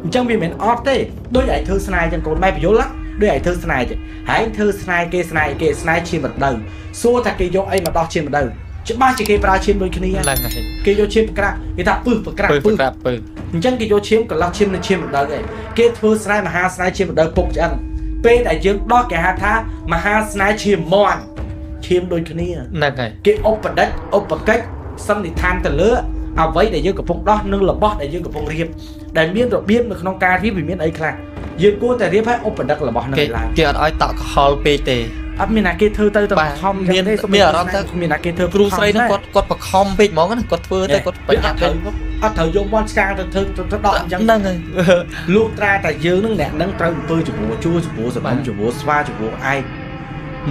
អញ្ចឹងវាមិនអត់ទេដូចឯងធ្វើស្នេហ៍អញ្ចឹងកូនម៉ែបញ្យល់ណាដូចឯងធ្វើស្នេហ៍ចឹងហើយធ្វើស្នេហ៍គេស្នេហ៍គេស្នេហ៍ឈាមរដូវសួរថាគេយកអីមកដោះឈាមរដូវច្បាស់ជាគេប្រើឈាមដូចគ្នា ហ្នឹងហើយ គេយកឈាមប្រក្រាស់គេថាពឹសប្រក្រាស់ ពើ ពឹស ក្រាបពើ អញ្ចឹងគេយកឈាមកន្លះឈាមនៅឈាមរដូវឯងគេធ្វើស្នេហ៍មហាស្នេហ៍ឈាមរដូវពុកឆ្អឹងពេលដែលយើងដោះគេហៅថាមហាស្នេហ៍ឈាមមាន់ឈាមដូចគ្នា ហ្នឹងហើយ គេឧបដិតឧបកិច្ចសន្និដ្ឋានទៅលើអ្វីដែលយើងកំពុងដោះនិងរបស់ដែលយើងកំពុងរៀបដែលមានរបៀបនៅក្នុងការរៀបវាមានអីខ្លះយើងគួរតែរៀបឲ្យឧបដឹករបស់នឹង គេ ឡើង គេអត់ឲ្យតក់កុហលពេកទេ អត់មានណាគេធ្វើទៅទៅ បាទ ខំ មានមានអារម្មណ៍ថា មានណាគេធ្វើ គ្រូស្រីហ្នឹងគាត់គាត់បខំពេកហ្មងណាគាត់ធ្វើទៅគាត់បញ្ញាប់ពេក អត់ត្រូវយកមាន់ឆ្កាងទៅធ្វើទៅដកអញ្ចឹង ហ្នឹងហើយ លុះត្រាតែយើងនឹងអ្នកនឹងត្រូវអំពើចំពោះជួចំពោះសំណុំចំពោះស្វាចំពោះឯក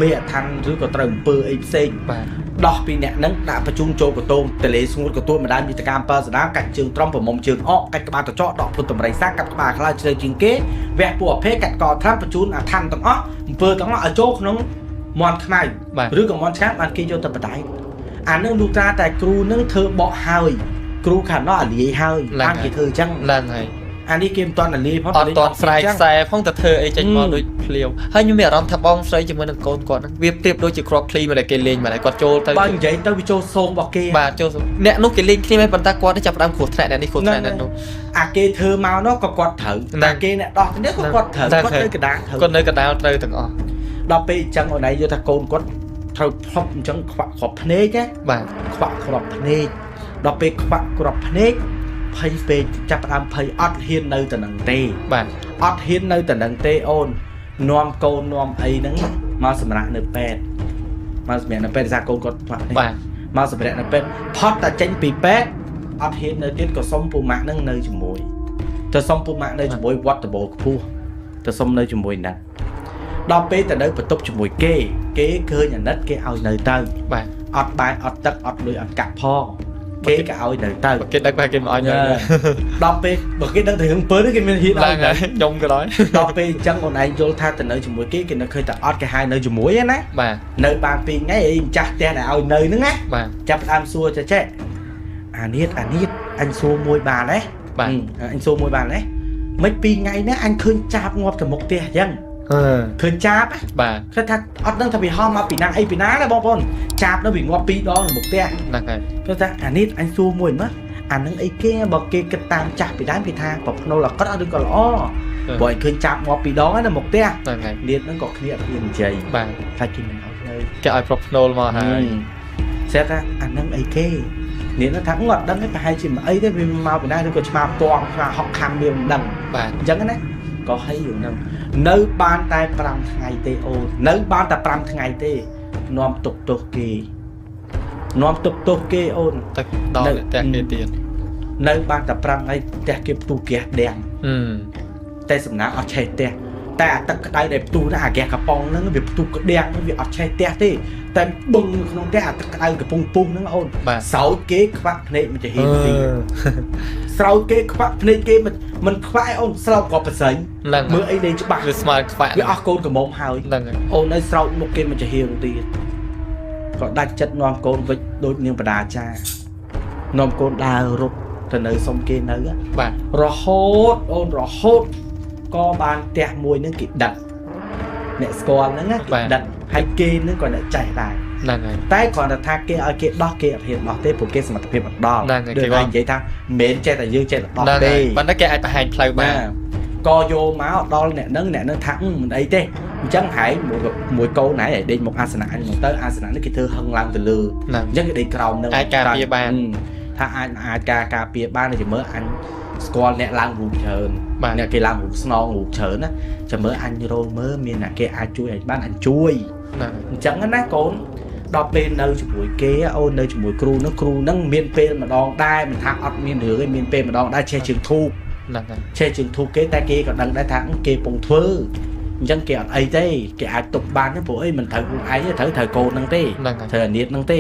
មេអឋានឬក៏ត្រូវអំពើអីផ្សេង បាទ ដោះពីអ្នកនឹងដាក់ប្រជុំចូលកតោងតលេស្ងួតកទួតម្ដាយមីតកាម7សដាកាច់ជើងត្រំប្រមុំជើងអកកាច់ក្បាលតចកដកពុតតម្រៃសាកាត់ក្បាលខ្លាជ្រៅជាងគេវះពួកអភេកាត់កត្រាំបញ្ជូនអាឋានទាំងអស់អំពើទាំងអស់ឲ្យចូលក្នុងមន់ខ្មៅ បាទ ឬក៏មន់ឆ្កាងបានគេយកទៅបដៃអានឹងលុះត្រាតែគ្រូនឹងធ្វើបកហើយគ្រូខាងនោះអាលាយហើយបានគេធ្វើអញ្ចឹង ហ្នឹងហើយ អានេះគេមិនទាន់អាលាយផង អត់តន់ស្រែកខ្សែផងតែធ្វើអីចេញមកដូចភ្លាវហើយខ្ញុំមានអារម្មណ៍ថាបងស្រីជាមួយនឹងកូនគាត់ហ្នឹងវាប្រៀបដូចជាគ្រាប់ឃ្លីមកដែលគេលេងមកហើយគាត់ចូលទៅ បើនិយាយទៅវាចូលសងរបស់គេ បាទចូលអ្នកនោះគេលេងគ្នាមិនប៉ុន្តែគាត់ចាប់ផ្ដើមគ្រោះថ្នាក់អ្នកនេះគ្រោះថ្នាក់អ្នកនោះ អាគេធ្វើមកនោះក៏គាត់ត្រូវ ហ្នឹង អាគេអ្នកដោះទៅនេះក៏គាត់ត្រូវ ហ្នឹង គាត់នៅកណ្ដាលត្រូវ គាត់នៅកណ្ដាលត្រូវទាំងអស់ ដល់ពេលអញ្ចឹងអូនឯងយល់ថាកូនគាត់ត្រូវផ្លប់អញ្ចឹងខ្វាក់គ្រាប់ភ្នែកណា បាទ ខ្វាក់គ្រាប់ភ្នែកដល់ពេលខ្វាក់គ្រាប់ភ្នែកភ័យពេកចាប់ផ្ដើមភ័យអត់ហ៊ាននៅទៅនឹងទេ បាទ អត់ហ៊ាននៅទៅនឹងទេអូននាំកូននាំអីហ្នឹងមកសម្រាប់នៅពេទ្យមកសម្រាប់នៅពេទ្យដោយសារកូនគាត់ខ្វាក់ភ្នែក បាទ មកសម្រាប់នៅពេទ្យផុតតែចេញពីពេទ្យអត់ហ៊ាននៅទៀតក៏សុំពូម៉ាក់ហ្នឹងនៅជាមួយទៅសុំពូម៉ាក់នៅជាមួយវត្តដបូលខ្ពស់ទៅសុំនៅជាមួយហ្នឹងដល់ពេលទៅនៅបន្ទប់ជាមួយគេគេឃើញអាណិតគេឲ្យនៅទៅ បាទ អត់បាយអត់ទឹកអត់លុយអត់កាក់ផងគេក៏ឲ្យនៅទៅ គេដឹងថាគេមិនឲ្យនៅ ដល់ពេលបើគេដឹងតែរឿងពើនេះគេមានហ៊ាន ឡើង ឲ្យនៅ ហើយខ្ញុំក៏ដោយ ដល់ពេលអញ្ចឹងអូនឯងយល់ថាទៅនៅជាមួយគេគេនៅឃើញតែអត់គេហៅនៅជាមួយឯណា បាទ នៅបាន2ថ្ងៃអីម្ចាស់ផ្ទះដែលឲ្យនៅហ្នឹងណា បាទ ចាប់ផ្ដើមសួរចេះចេះអានេះអានេះអញសួរមួយបានទេ បាទ អញសួរមួយបានទេមិន2ថ្ងៃនេះអញឃើញចាបងាប់ទៅមុខផ្ទះអញ្ចឹងឃើញចាប បាទ គេថាអត់ដឹងថាវាហោះមកពីណាអីពីណាណាបងប្អូនចាបនោះវាងាប់2ដងនៅមុខផ្ទះ ហ្នឹងហើយ គេថាអានេះអញសួរមួយមើលអានឹងអីគេបើគេគិតតាមចាស់ពីដើមគេថាប្រភ្នូលអាក្រក់ឬក៏ល្អព្រោះអញឃើញចាប់ងាប់2ដងហើយនៅមុខផ្ទះ ហ្នឹងហើយ នាងហ្នឹងក៏គ្នាអត់ហ៊ាននិយាយ បាទ ថាគេមិនឲ្យនៅ គេឲ្យប្រភ្នូលមកហើយ ស្រាប់ថាអានឹងអីគេនាងហ្នឹងថាអត់ដឹងទេប្រហែលជាមិនអីទេវាមកពីណាឬក៏ឆ្មាផ្ទាងឆ្មាហក់ខំវាមិនដឹង បាទ អញ្ចឹងណាក៏ហីอยู่ហ្នឹងនៅបានតែ5ថ្ងៃទេអូននៅបានតែ5ថ្ងៃទេនាំទុកទោសគេនាំទុកទោសគេអូន ទៅដល់ផ្ទះគេទៀត នៅបានតែ5ថ្ងៃផ្ទះគេផ្ទុះហ្គាសដៀងតែសំណាងអត់ឆេះផ្ទះតែអាទឹកក្តៅដែលផ្ទុះណាអាហ្គាសកំប៉ុងហ្នឹងវាផ្ទុះក្ដៀងវាអត់ឆេះផ្ទះទេតែបឹងក្នុងផ្ទះអាទឹកក្តៅកំពុងពុះហ្នឹងអូន បាទ សោចគេខ្វាក់ភ្នែកមួយចំហៀនទៀត ស្រោចគេខ្វាក់ភ្នែកគេមិនខ្វាក់ឯអូនស្រោចគាត់ប្រសិញ ហ្នឹង មើលអីលេងច្បាស់ វាស្មើខ្វាក់ វាអស់កូនក្រមុំហើយ ហ្នឹងហើយ អូនឲ្យស្រោចមុខគេមិនចាហៀងទៀតក៏ដាច់ចិត្តនាំកូនវិចដូចនាងបដាចានាំកូនដើររត់ទៅនៅសុំគេនៅ បាទ រហូតអូនរហូតក៏បានផ្ទះមួយនឹងគេដឹកអ្នកស្គាល់ហ្នឹងណាគេដឹកហើយគេនឹងក៏អ្នកចេះដែរ ហ្នឹងហើយ តែគ្រាន់តែថាគេឲ្យគេដោះគេអត់ហ៊ានដោះទេព្រោះគេសមត្ថភាពអត់ដល់ ហ្នឹងហើយ ដូចតែនិយាយថាមិនមែនចេះតែយើងចេះតែដោះ ហ្នឹង ទេ ហើយប៉ុន្តែគេអាចបង្ហាញផ្លូវបាន ក៏យកមកដល់អ្នកនឹងអ្នកនឹងថាមិនអីទេអញ្ចឹងហែងមួយមួយកូនហែងឲ្យដេកមកអាសនៈអញមកទៅអាសនៈនេះគេធ្វើហឹងឡើងទៅលើ ហ្នឹង អញ្ចឹងគេដេកក្រោមនឹង អាចការពារបាន ថាអាចអាចការការពារបានតែមើលអញស្គាល់អ្នកឡើងរូបច្រើន បាទ អ្នកគេឡើងរូបស្នងរូបច្រើនណាចាំមើលអញរោមើលមានអ្នកគេអាចជួយឲ្យបានអញជួយ ហ្នឹង អញ្ចឹងណាកូនដល់ពេលនៅជាមួយគេអូននៅជាមួយគ្រូនោះគ្រូហ្នឹងមានពេលម្ដងដែរមិនថាអត់មានរឿងទេមានពេលម្ដងដែរឆេះជើងធូប ហ្នឹងហើយ ឆេះជើងធូបគេតែគេក៏ដឹងដែរថាគេពងធ្វើអញ្ចឹងគេអត់អីទេគេអាចទប់បានទេព្រោះអីមិនត្រូវខ្លួនឯងទេត្រូវត្រូវកូនហ្នឹងទេ ហ្នឹងហើយ ត្រូវអាណិតហ្នឹងទេ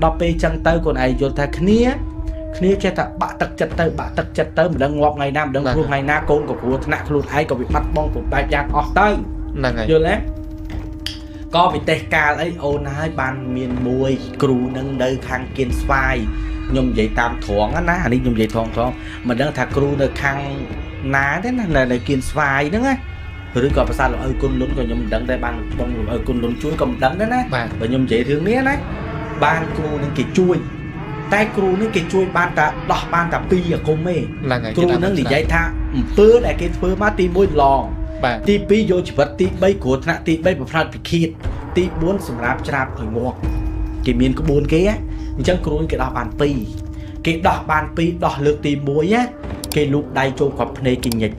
ដល់ពេលចឹងទៅកូនឯងយល់ថាគ្នាគ្នាចេះតែបាក់ទឹកចិត្តទៅបាក់ទឹកចិត្តទៅមិនដឹងងាប់ថ្ងៃណាមិនដឹងគ្រោះថ្ងៃណាកូនក៏គ្រោះថ្នាក់ខ្លួនឯងក៏វាបាត់បង់គ្រប់បែបយ៉ាងអស់ទៅ ហ្នឹងហើយ យល់ទេក៏វិទេសកាលអីអូនហើយបានមានមួយគ្រូនឹងនៅខាងគៀនស្វាយខ្ញុំនិយាយតាមត្រង់ណាអានេះខ្ញុំនិយាយត្រង់ត្រង់មិនដឹងថាគ្រូនៅខាងណាទេណានៅគៀនស្វាយហ្នឹងណាឬក៏ប្រាសាទលោកឪគុណលុនក៏ខ្ញុំមិនដឹងដែរបានបងលោកឪគុណលុនជួយក៏មិនដឹងដែរណា បាទ បើខ្ញុំនិយាយរឿងនេះណាបានគ្រូនឹងគេជួយតែគ្រូនឹងគេជួយបានតែដោះបានតែ2អាគមទេ ហ្នឹងហើយ គ្រូនឹងនិយាយថាអំពើដែលគេធ្វើមកទី1ឡង បាទ ទី2យកជីវិតទី3គ្រោះថ្នាក់ទី3ប្រផ្លាត់ពិឃាតទី4សម្រាប់ច្រាបឲ្យងាប់គេមានក្បួនគេណាអញ្ចឹងគ្រូគេដោះបាន2គេដោះបាន2ដោះលើកទី1ណាគេលូកដៃចូលគ្រាប់ភ្នែកគេញិច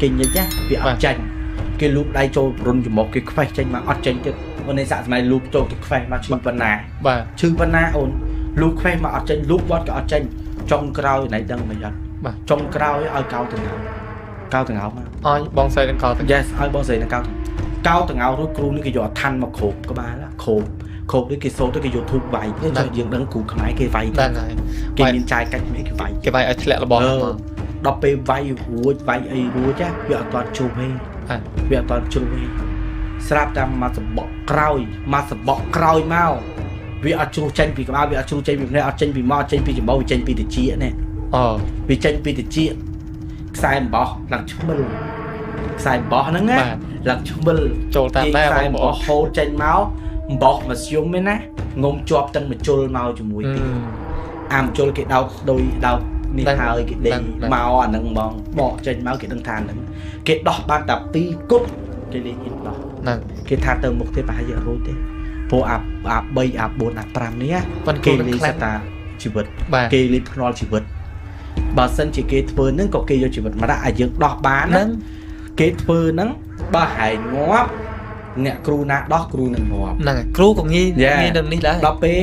គេញិចណាវាអត់ចាញ់គេលូកដៃចូលរុនច្រមុះគេខ្វេះចេញមកអត់ចេញទៀតអូននេះសាកសម័យលូកចូលទៅខ្វេះមកឈឺប៉ុណ្ណា បាទ ឈឺប៉ុណ្ណាអូនលូកខ្វេះមកអត់ចេញលូកវត្តក៏អត់ចេញចុងក្រោយណៃដឹងមិនអត់ បាទ ចុងក្រោយឲ្យកោតងោកោតងោមក អោយបងស្រីនឹងកោត Yes ឲ្យបងស្រីនឹងកោតកោតងោរួចគ្រូនេះគេយកអាឋានមកគ្របក្បាលគ្របគ្របនេះគេសូត្រទៅគេយកធូបវាយនេះចុះយើងដឹងគ្រូខ្មែរគេវាយ ហ្នឹងហើយ គេមានចាយកាច់មេគេវាយ គេវាយឲ្យធ្លាក់របស់ហ្នឹងមក ដល់ពេលវាយរួចវាយអីរួចវាអត់ទាន់ជ្រុះទេ បាទ វាអត់ទាន់ជ្រុះទេស្រាប់តែមកសបកក្រោយមកសបកក្រោយមកវាអត់ជ្រុះចេញពីក្បាលវាអត់ជ្រុះចេញពីភ្នែកអត់ចេញពីមាត់ចេញពីច្រមុះវាចេញពីត្រចៀកនេះ អូ វាចេញពីត្រចៀកខ្សែអំបោះឡើងឈ្មិលខ្សែអំបោះហ្នឹងណា បាទ ឡើងឈ្មិល ចូលតាមដែរ ខ្សែ បងប្អូន អំបោះហូរចេញមកអំបោះមកស្យំឯណាងុំជាប់ទាំងមជុលមកជាមួយទៀតអាមជុលគេដោតដោយដោតនេះហើយគេដេញមកអាហ្នឹងហ្មងបកចេញមកគេដឹងថាហ្នឹងគេដោះបានតែ2គត់គេលេងហ៊ានដោះ ហ្នឹង គេថាទៅមុខទេប្រហែលជាអត់រួចទេព្រោះអាអា3អា4អា5នេះ ប៉ុន្តែ គេ គេនឹងខ្លាំង លេងសតាជីវិត បាទ គេលេងភ្នាល់ជីវិតបើសិនជាគេធ្វើហ្នឹងក៏គេយកជីវិតមកដាក់ឲ្យយើងដោះបានណា ហ្នឹង គេធ្វើហ្នឹងបើហែងងាប់អ្នកគ្រូណាដោះគ្រូនឹងងាប់ ហ្នឹងហើយគ្រូក៏ងាយ Yeah. ងាយនឹងនេះដែរ ដល់ពេល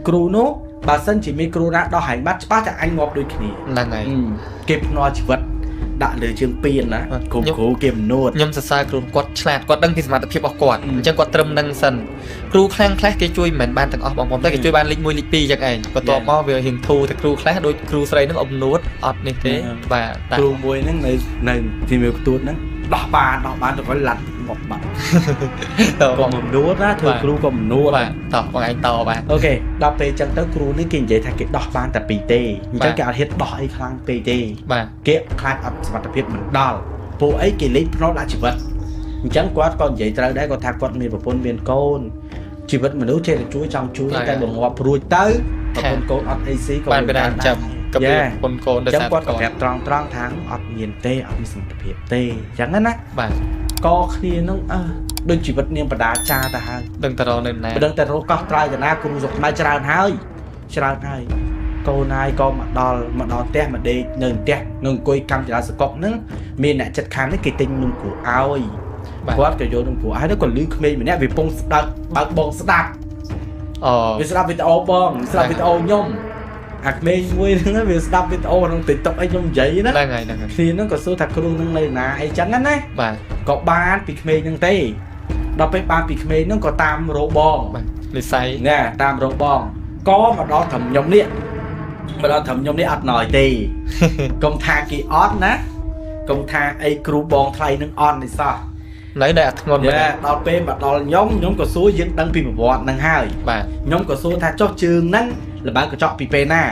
គ្រូនោះបើសិនជាមានគ្រូណាដោះហែងបាត់ច្បាស់តែអញងាប់ដូចគ្នា ហ្នឹងហើយ គេភ្នាល់ជីវិតដាក់លើជើងពៀនណា បាទ គ្រូគ្រូគេមនួត ខ្ញុំសរសើរគ្រូគាត់ឆ្លាតគាត់ដឹងពីសមត្ថភាពរបស់គាត់ អឺ អញ្ចឹងគាត់ត្រឹមនឹងសិនគ្រូខ្លាំងខ្លះគេជួយមិនមែនបានទាំងអស់បងប្អូនតែគេជួយបានលេខ1លេខ2អញ្ចឹងឯងបន្ទាប់មកវារៀងធូរតែគ្រូខ្លះដូចគ្រូស្រីហ្នឹងអំនួតអត់នេះទេបាទតែ គ្រូមួយហ្នឹងនៅនៅទីមួយខ្ទួតហ្នឹងដោះបានដោះបានទៅគាត់ឡាត់មកបាត់ ត ក៏មនួតណាធ្វើគ្រូក៏មនួត បាទតោះបងឯងតបាទ អូខេដល់ពេលអញ្ចឹងទៅគ្រូនេះគេនិយាយថាគេដោះបានតែ2ទេអញ្ចឹង បាទ គេអត់ហ៊ានដោះអីខ្លាំងពេកទេ បាទ គេខ្លាចអត់សមត្ថភាពមិនដល់ពួកអីគេលេងភ្នាល់ដាក់ជីវិតអញ្ចឹងគាត់ក៏និយាយត្រូវដែរគាត់ថាគាត់មានប្រពន្ធមានកូនជីវិតមនុស្សចេះតែជួយចង់ជួយតែបើងាប់រួចទៅប្រពន្ធកូនអត់អីស៊ីក៏ បានពេលណាចាំក៏ពេល Yeah. ប្រពន្ធកូន អញ្ចឹង ដោយសារ គាត់ក៏ប្រាប់ត្រង់ត្រង់ថាអត់មានទេអត់មានសមត្ថភាពទេអញ្ចឹងណា បាទ កគ្នានឹងអើដូចជីវិតនាងបដាចាទៅហើយ ដឹងតែរកនៅណា មិនដឹងតែរកកោះត្រើយតាណាគ្រូស្រុកខ្មែរច្រើនហើយច្រើនហើយកូនហើយក៏មកដល់មកដល់ផ្ទះមកដេកនៅផ្ទះនៅអង្គុយកម្មចរាសកុកហ្នឹងមានអ្នកចិត្តខាងនេះគេទិញនំគ្រូឲ្យ បាទ គាត់ក៏យកនំគ្រូឲ្យទៅក៏លឺក្មេងម្នាក់វាពងស្ដាប់បើកបងស្ដាប់ អូ វាស្ដាប់វីដេអូបងស្ដាប់វីដេអូខ្ញុំអាក្មេងមួយហ្នឹងវាស្ដាប់វីដេអូក្នុង TikTok អីខ្ញុំនិយាយណា ហ្នឹងហើយហ្នឹងហើយ គ្នាហ្នឹងក៏សួរថាគ្រូហ្នឹងនៅណាអីចឹងណា បាទ ក៏បានពីក្មេងហ្នឹងទេដល់ពេលបានពីក្មេងហ្នឹងក៏តាមរោបង បាទនិស័យ ណែតាមរោបងក៏មកដល់ត្រឹមខ្ញុំនេះ មកដល់ត្រឹមខ្ញុំនេះអត់ណយទេកុំថាគេអត់ណាកុំថាអីគ្រូបងថ្លៃនឹងអត់នេះសោះ នៅតែអត់ធ្ងន់មែន ដល់ពេលមកដល់ខ្ញុំខ្ញុំក៏សួរយើងដឹងពីប្រវត្តិហ្នឹងហើយ បាទ ខ្ញុំក៏សួរថាចុះជើងហ្នឹងលបើកញ្ចក់ពីពេលណា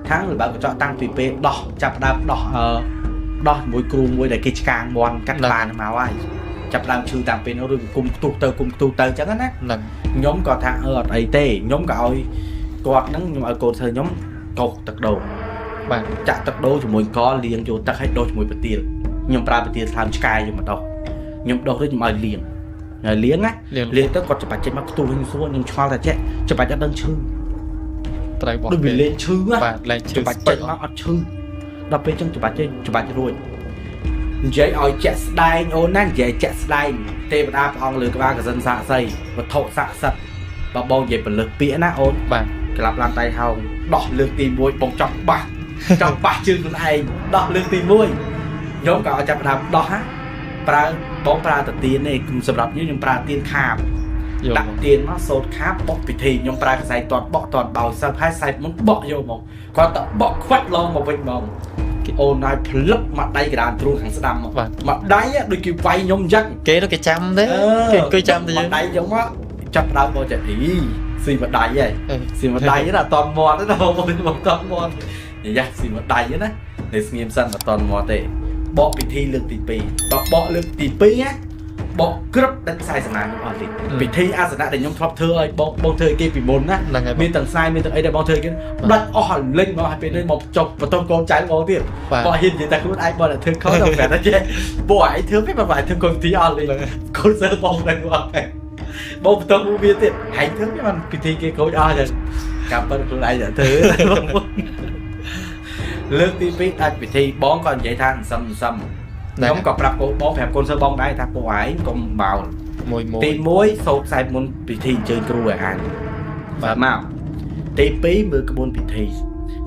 ខាងលបើកញ្ចក់តាំងពីពេលដោះចាប់ដើមដោះដោះមួយគ្រូមួយដែលគេឆ្កាងមន់កាត់បានមកហើយចាប់ដើមឈឺតាំងពេលនោះឬគុំខ្ទុះទៅគុំខ្ទុះទៅអញ្ចឹងណា ហ្នឹង ខ្ញុំក៏ថាអត់អីទេខ្ញុំក៏ឲ្យគាត់ហ្នឹងខ្ញុំឲ្យកូនស្រីខ្ញុំកោសទឹកដូង បាទ ចាក់ទឹកដូងជាមួយកលាងចូលទឹកឲ្យដោះជាមួយប្រទាលខ្ញុំប្រើប្រទាលថ្លើមឆ្កែយកមកដោះខ្ញុំដោះរួចខ្ញុំឲ្យលាងហើយលាងណាលាងទៅគាត់ច្បាច់ចេញមកខ្ទុះខ្ញុំសួរខ្ញុំឆ្ងល់ថាចេះច្បាច់អត់ដឹងឈឺ ត្រូវបោះ ដូចវាលេងឈឺណា បាទលែងឈឺ ច្បាច់ចេញមកអត់ឈឺដល់ពេលចឹងច្បាច់ចេញច្បាច់រួចនិយាយឲ្យជាក់ស្ដែងអូនណានិយាយជាក់ស្ដែងទេវតាព្រះអង្គលើក្បាលកសិនសាក្សីវត្ថុស័ក្តិសិទ្ធិបើបងនិយាយពលឹះពាក្យណាអូន បាទ ក្លាប់ឡានតៃហោងដោះលើកទី1បងចង់បាសចង់បាសជើងខ្លួនឯងដោះលើកទី1ខ្ញុំក៏ឲ្យចាប់ផ្ដើមដោះហ่ะប្រើបងប្រើតាទៀននេះសម្រាប់ខ្ញុំប្រើទៀនខាបដាក់ទៀនមកសូត្រខាបបកពិធីខ្ញុំប្រើខ្សែទាត់បកទាត់បោសើហើយខ្សែមុនបកយកមកគាត់តបកខ្វាត់ឡងមកវិញមកគេអូនឲ្យផ្លឹកមកដៃក្រានទ្រូងខាងស្ដាំមកមកដៃដូចគេវាយខ្ញុំអញ្ចឹង គេទៅគេចាំទេគេអង្គុយចាំទៅ យើងមកដៃអញ្ចឹងមកចាប់ដើមមកចេះអីស៊ីមកដៃហីស៊ីមកដៃណាអត់តន់មាត់ទេណាបងបងតន់មាត់យ៉ាស៊ីមកដៃណានៅស្ងៀមសិនអត់តន់មាត់ទេបកពិធីលើកទី2តបកលើកទី2ណាបកក្រឹបដាច់ខ្សែសនាខ្ញុំអស់លីពិធីអាសនៈដែលខ្ញុំធ្លាប់ធ្វើឲ្យបងបងធ្វើឲ្យគេពីមុនណាមានទាំងខ្សែមានទាំងអីដែលបងធ្វើឲ្យគេដាច់អស់ឲ្យលេងមកឲ្យពេលនេះមកចុះបន្ទោកូនចៅបងទៀតបងហ៊ាននិយាយតែខ្លួនឯងបងតែធ្វើខុសដល់ប្រាប់តែចេះបងឯងធ្វើពេលបងឯងធ្វើកូនពិធីអស់លីកូនសើបងដឹងអត់បងបន្ទោវាទៀតឯងធ្វើពេលបានពិធីគេខូចអស់ចឹងកាប់ប៉ុនខ្លួនឯងតែធ្វើលើកទី2ដាច់ពិធីបងក៏និយាយថាសឹមសឹមខ្ញុំក៏ប្រាប់កូនបងប្រាប់កូនសិស្សបងដែរថាពួកឯងកុំបោលមួយទី1សូត្រខ្សែមុនពិធីអញ្ជើញគ្រូឲ្យអានបាទមកទី2មើលក្បួនពិធី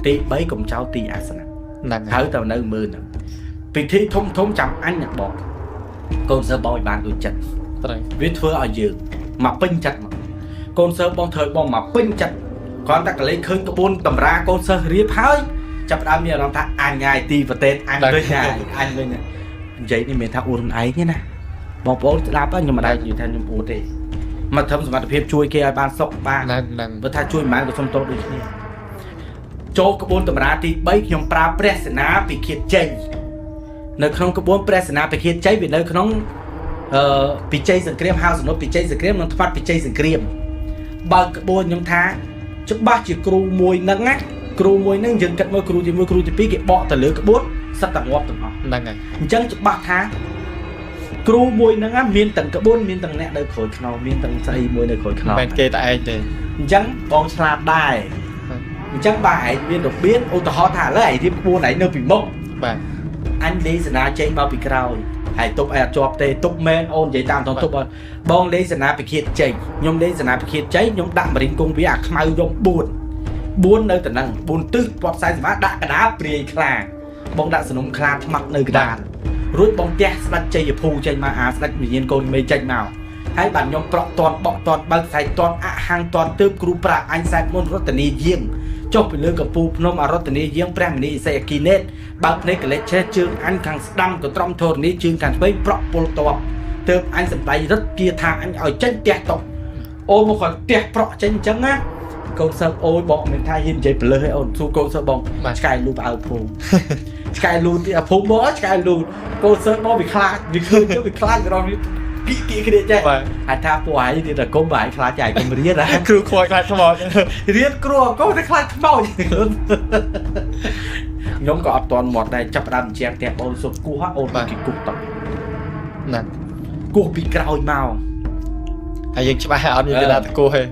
ទី3កុំចោលទីអាសនៈ ហ្នឹង ហើយទៅនៅមើលហ្នឹងពិធីធំធំចាំអញណាបងកូនសិស្សបងឲ្យបានដូចចិត្ត ត្រូវ វាធ្វើឲ្យយើងមកពេញចិត្តមកកូនសិស្សបងធ្វើឲ្យបងមកពេញចិត្តគ្រាន់តែកលេចឃើញក្បួនតម្រាកូនសិស្សរៀបហើយចាប់ផ្ដើមមានអារម្មណ៍ថាអញហើយទីប្រទេសអញវិញហើយអញវិញនិយាយនេះមិនថាអួតខ្លួនឯងទេណាបងប្អូនស្ដាប់ខ្ញុំមិនដែលនិយាយថាខ្ញុំអួតទេមកធ្វើសមត្ថភាពជួយគេឲ្យបានសុខបាន ហ្នឹង បើថាជួយមិនបានក៏សុំទោសដូចគ្នាចូលក្បួនតម្រាទី3ខ្ញុំប្រើព្រះសេនាពិឃាតជ័យនៅក្នុងក្បួនព្រះសេនាពិឃាតជ័យវានៅក្នុងពិជ័យសង្គ្រាមហៅសនុពិជ័យសង្គ្រាមនិងថ្វាត់ពិជ័យសង្គ្រាមបើក្បួនខ្ញុំថាច្បាស់ជាគ្រូមួយហ្នឹងណាគ្រូមួយហ្នឹងយើងគិតមើលគ្រូទី1គ្រូទី2គេបកទៅលើក្បួនសិតតែងាប់ទាំងអស់ ហ្នឹងហើយ អញ្ចឹងច្បាស់ថាគ្រូមួយហ្នឹងមានទាំងក្បួនមានទាំងអ្នកនៅក្រោយខ្នងមានទាំងស្អីមួយនៅក្រោយខ្នង មិនគេតែឯងទេ អញ្ចឹងបងឆ្លាតដែរអញ្ចឹងបើឯងមានរបៀបឧទាហរណ៍ថាឥឡូវឯងរៀបក្បួនឯងនៅពីមុខ បាទ អញលេងសេនាចេញមកពីក្រោយហើយទប់ឯងអត់ជាប់ទេទប់មែនអូននិយាយតាមត្រង់ទប់បងលេងសេនាពិឃាតជ័យខ្ញុំលេងសេនាពិឃាតជ័យខ្ញុំដាក់មរិញគង់វាអាខ្មៅយំ4នៅតំណឹង4ទិសពាត់ខ្សែសមាដាក់កដាព្រាយខ្លាបងដាក់សនំខ្លាថ្មាត់នៅកដាលរួចបងផ្ទះស្ដេចជ័យភូចេញមកអាស្ដេចវិញ្ញាណកូនមេចេញមកហើយបាទខ្ញុំប្រក់តន់បកតន់បើកខ្សែតន់អហាងតន់ទើបគ្រូប្រាអញសែតមុនរតនីយាងចុះពីលើកំពូលភ្នំអរតនីយាងព្រះមនីឥសីអគីនេតបើកភ្នែកកលេចឆេះជើងអញខាងស្ដាំក៏ត្រំធរនីជើងខាងឆ្វេងប្រក់ពលតបទើបអញសំដីរឹតគាថាអញឲ្យចេញផ្ទះតុកអូមកគាត់ផ្ទះប្រក់ចេញអញ្ចឹងណាកូនសិស្សអូយបងមិនថាហ៊ាននិយាយពលឹះឯអូនសួរកូនសិស្សបងឆ្កែលូបអៅភូមិឆ្កែលូទីអាភូមិមកឆ្កែលូកូនសិស្សមកវាខ្លាចវាឃើញទៅវាខ្លាចវារងគីគីគ្នាចេះអាចថាពួកឯងទៀតតែគុំបើឯងខ្លាចឯងគុំរៀនណា គ្រូខ្លាចខ្លាចខ្មោច រៀនគ្រូកូនតែខ្លាចខ្មោចខ្ញុំក៏អត់ទាន់មាត់ដែរចាប់ផ្ដើមជាងផ្ទះបងសុខគោះអូនគេគោះត ណា គោះពីក្រោយមក ហើយយើងច្បាស់អត់មានគេថាគោះទេ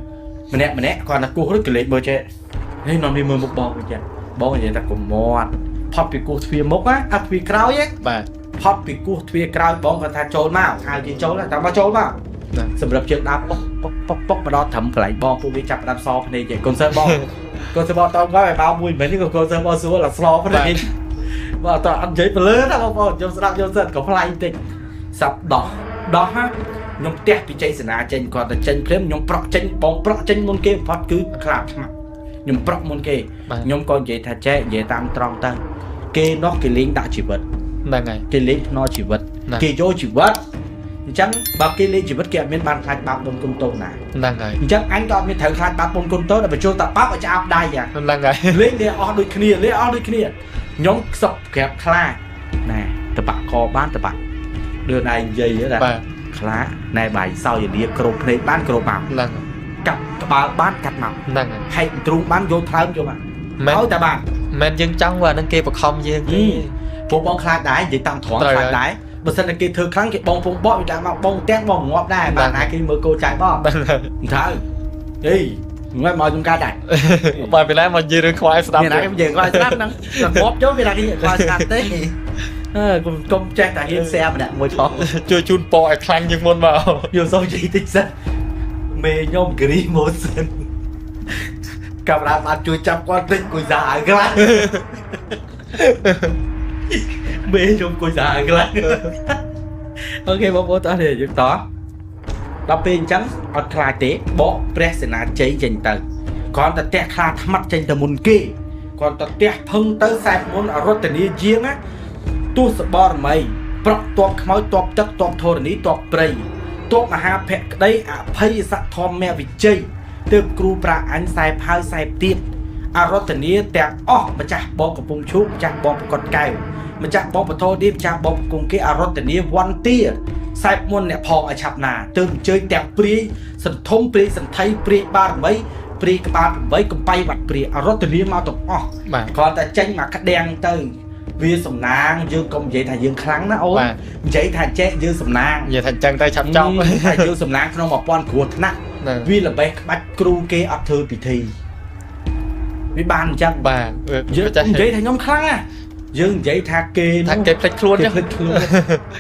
ម្នាក់ម្នាក់គាត់ថាគោះឬកលេចមើលចេះនេះនាំនេះមើលមុខបងវិញចេះបងនិយាយថាកុំមាត់ផត់ពីគោះទ្វារមុខណាអាទ្វារក្រោយហ៎ បាទ ផត់ពីគោះទ្វារក្រោយបងគាត់ថាចូលមកហៅគេចូលតែមកចូលមកសម្រាប់ជើងដើរប៉ុកប៉ុកប៉ុកប៉ុកមកដល់ត្រឹមកន្លែងបងពួកវាចាប់ផ្ដើមសភ្នែកចេះកូនសិស្សបងកូនសិស្សបងតគាត់ឲ្យបោមួយមិននេះក៏កូនសិស្សបងសួរឡាស្លភ្នែកបងតអត់និយាយពលឺណាបងប្អូនខ្ញុំស្ដាប់ខ្ញុំសិនក៏ប្លែកតិចសាប់ដោះដោះណាខ្ញុំផ្ទះពីជ័យសេនាចេញគាត់តែចេញភ្លាមខ្ញុំប្រក់ចេញបងប្រក់ចេញមុនគេបំផុតគឺខ្លាថ្មាក់ ខ្ញុំប្រក់មុនគេខ្ញុំក៏និយាយថាចេះនិយាយតាមត្រង់ទៅគេនោះគេលេងដាក់ជីវិត ហ្នឹងហើយ គេលេងភ្នល់ជីវិតគេយកជីវិតអញ្ចឹងបើគេលេងជីវិតគេអត់មានបានខ្លាចបាបបុណ្យគុណទោសណា ហ្នឹងហើយ អញ្ចឹងអញក៏អត់មានត្រូវខ្លាចបាបបុណ្យគុណទោសដល់បញ្ចូលតាបាបឲ្យឆ្អាបដៃ ហ្នឹងហើយ លេងលេអស់ដូចគ្នាលេអស់ដូចគ្នាខ្ញុំខ្សឹបក្រាបខ្លាណែតបាក់កបានតបាក់ដូចឯងនិយាយណា បាទ ខ្លាណែបាយសោយលាគ្របភ្នែកបានគ្របមក ហ្នឹង កាត់ក្បាលបានកាត់មក ហ្នឹងហើយ ហែកទ្រូងបានយកថ្លើមយកមកឲ្យតែបាន មិនយើងចង់ว่าនឹងគេបខំយើងទេ ពួកបងខ្លាចដែរនិយាយតាមត្រង់ខ្លាចដែរបើសិនតែគេធ្វើខ្លាំងគេបងពងបកវាដាក់មកបងទាំងបងងាប់ដែរបាទណាគេមើលកូនចៅបងត្រូវអីងើបមកខ្ញុំកាត់ដែរ បាទពេលណាមកនិយាយរឿងខ្វាយស្ដាប់ មានណាគេនិយាយខ្វាយស្ដាប់ហ្នឹងងាប់ចូលវាណាគេខ្វាយស្ដាប់ទេអើកុំចេះតែហ៊ាន share ម្នាក់មួយផង ជួយជូនពរឲ្យខ្លាំងជាងមុនមក យកសូមនិយាយតិចសិនមេខ្ញុំគ្រីម៉ូសិនកាមេរ៉ាបានជួយចាប់គាត់តិចគួយសាឲ្យខ្លាំងមេខ្ញុំគួយសាឲ្យខ្លាំងអូខេបងប្អូនតោះនេះយើងតដល់ពេលអញ្ចឹងអត់ខ្លាចទេបកព្រះសេនាជ័យចេញទៅគ្រាន់តែទះខ្លាថ្មាត់ចេញទៅមុនគេគ្រាន់តែទះភឹងទៅសែបមុនអរតនីយាងណាទស្សបរមីប្រក់តបខ្មោចតបទឹកតបធរណីតបព្រៃតបមហាភក្តីអភ័យសធម្មវិជ័យទើបគ្រូប្រាអញសែបហើយសែបទៀតអរតនីទាំងអស់ម្ចាស់បងកំពង់ឈូកម្ចាស់បងប្រកបកែវម្ចាស់បងពធឌីម្ចាស់បងគង្គគេអរតនីវន្តាសែបមុនអ្នកផងឲ្យឆាប់ណាទើបអញ្ជើញទាំងព្រាយសន្ធំព្រាយសន្ធៃព្រាយបារមីព្រាយក្បាល8កំបៃវត្តព្រាយអរតនីមកទាំងអស់គ្រាន់តែចេញមកក្តាំងទៅវាសំណាងយើងកុំនិយាយថាយើងខ្លាំងណាអូននិយាយថាចេះយើងសំណាង និយាយថាអញ្ចឹងទៅឆាប់ចប់ ថាយើងសំណាងក្នុង1000គ្រោះថ្នាក់វាល្បេះក្បាច់គ្រូគេអត់ធ្វើពិធីវាបានអញ្ចឹង បាទ យើងនិយាយថាខ្ញុំខ្លាំងណាយើងនិយាយថាគេ ថាគេភ្លេចខ្លួន គេភ្លេចខ្លួន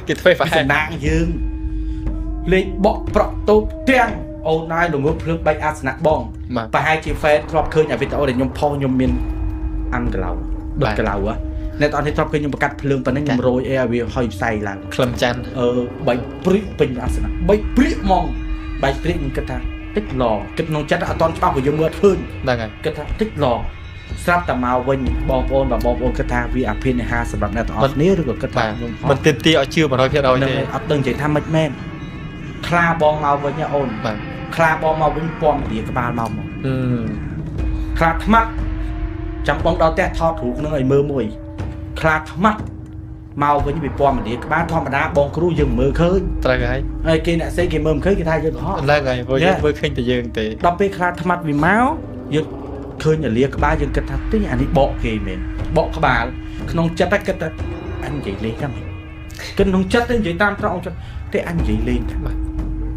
គេធ្វើប្រហែល សំណាងយើងលេខបកប្រក់តូបទាំងអូនណាយល្ងើភ្លើងបែកអាសនៈបងប្រហែលជាហ្វេនធ្លាប់ឃើញអាវីដេអូដែលខ្ញុំផុសខ្ញុំមានអាន់កឡៅដុតកឡៅហ៎អ្នកតនេះធ្លាប់ឃើញខ្ញុំបង្កាត់ភ្លើងប៉ុណ្ណឹងខ្ញុំរយអីឲ្យវាហុយផ្សៃឡើង ក្លឹមច័ន្ទ អឺបែកព្រិចពេញអាសនៈបែកព្រិចហ្មងបែកព្រិចខ្ញុំគិតថាតិចឡគិតក្នុងចិត្តអត់តន់ច្បាស់ព្រោះយើងមើលឃើញ ហ្នឹងហើយ គិតថាតិចឡស្រាប់តែមកវិញបងប្អូនបងប្អូនគិតថាវាអភិនិហាសម្រាប់អ្នកទាំងអស់គ្នាឬក៏គិតថាខ្ញុំ មិនទាមទារឲ្យជឿ 100% ទេ អត់ដឹងនិយាយថាម៉េចមែនខ្លាបងមកវិញអូន បាទ ខ្លាបងមកវិញពំលាក្បាលមកមកខ្លាថ្មាត់ចាំបងដល់ផ្ទះថតរូបនឹងឲ្យមើលមួយខ្លាថ្មាត់មកវិញវាពំលាក្បាលធម្មតាបងគ្រូយើងមើលឃើញ ត្រូវហើយ ហើយគេអ្នកផ្សេងគេមើលមិនឃើញគេថាយើងកុហក ហ្នឹងហើយព្រោះយើងមើលឃើញតែយើងទេ ដល់ពេលខ្លាថ្មាត់វាមកយើងឃើញលាក្បាលយើងគិតថាទិញអានេះបកគេមែនបកក្បាលក្នុងចិត្តតែគិតថាអញនិយាយលេងតែមែនគិតក្នុងចិត្តនិយាយតាមត្រង់ចិត្តទេអញនិយាយលេងតែបាទ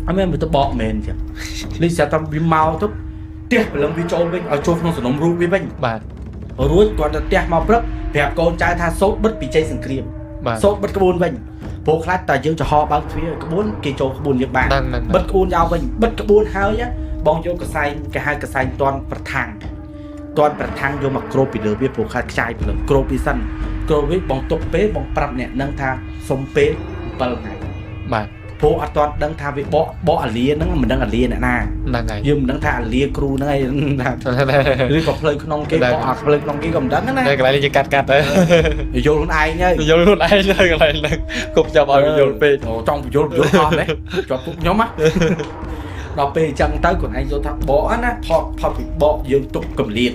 អត់មែនវាទៅបកមែនអញ្ចឹងលេងស្រាប់តែវាមកទៅផ្ទះព្រលឹងវាចូលវិញឲ្យចូលក្នុងសំណុំរូបវាវិញ បាទ រួចគាត់ទៅផ្ទះមកព្រឹកប្រាប់កូនចៅថាសូត្របិទពីជ័យសង្គ្រាមសូត្របិទក្បួនវិញព្រោះខ្លាចតែយើងចំហបើកទ្វារក្បួនគេចូលក្បួនយើងបានបិទក្បួនយកវិញបិទក្បួនហើយបងយកកសែងគេហៅកសែងតន់ប្រថាំងតន់ប្រថាំងយកមកគ្របពីលើវាព្រោះខ្លាចខ្ចាយព្រលឹងគ្របពីសិនគ្របវាបងទុកពេលបងប្រាប់អ្នកនឹងថាសុំពេល7ថ្ងៃ បាទ ព្រោះអត់ទាន់ដឹងថាវាបកបកអាលាហ្នឹងមិនដឹងអាលាអ្នកណា ហ្នឹងហើយ យើងមិនដឹងថាអាលាគ្រូហ្នឹងឯងថាឬក៏ផ្លូវក្នុងគេបកអាផ្លូវក្នុងគេក៏មិនដឹងណា តែកន្លែងនេះយើងកាត់កាត់ទៅ យល់ខ្លួនឯងហើយ យល់ខ្លួនឯងទៅកន្លែងហ្នឹងគប់ចាប់ឲ្យយល់ពេក ចង់យល់យល់អស់ទេជាប់ពុកខ្ញុំណាដល់ពេលអញ្ចឹងទៅខ្លួនឯងយល់ថាបកណាផតផតពីបកយើងទុកកម្លៀត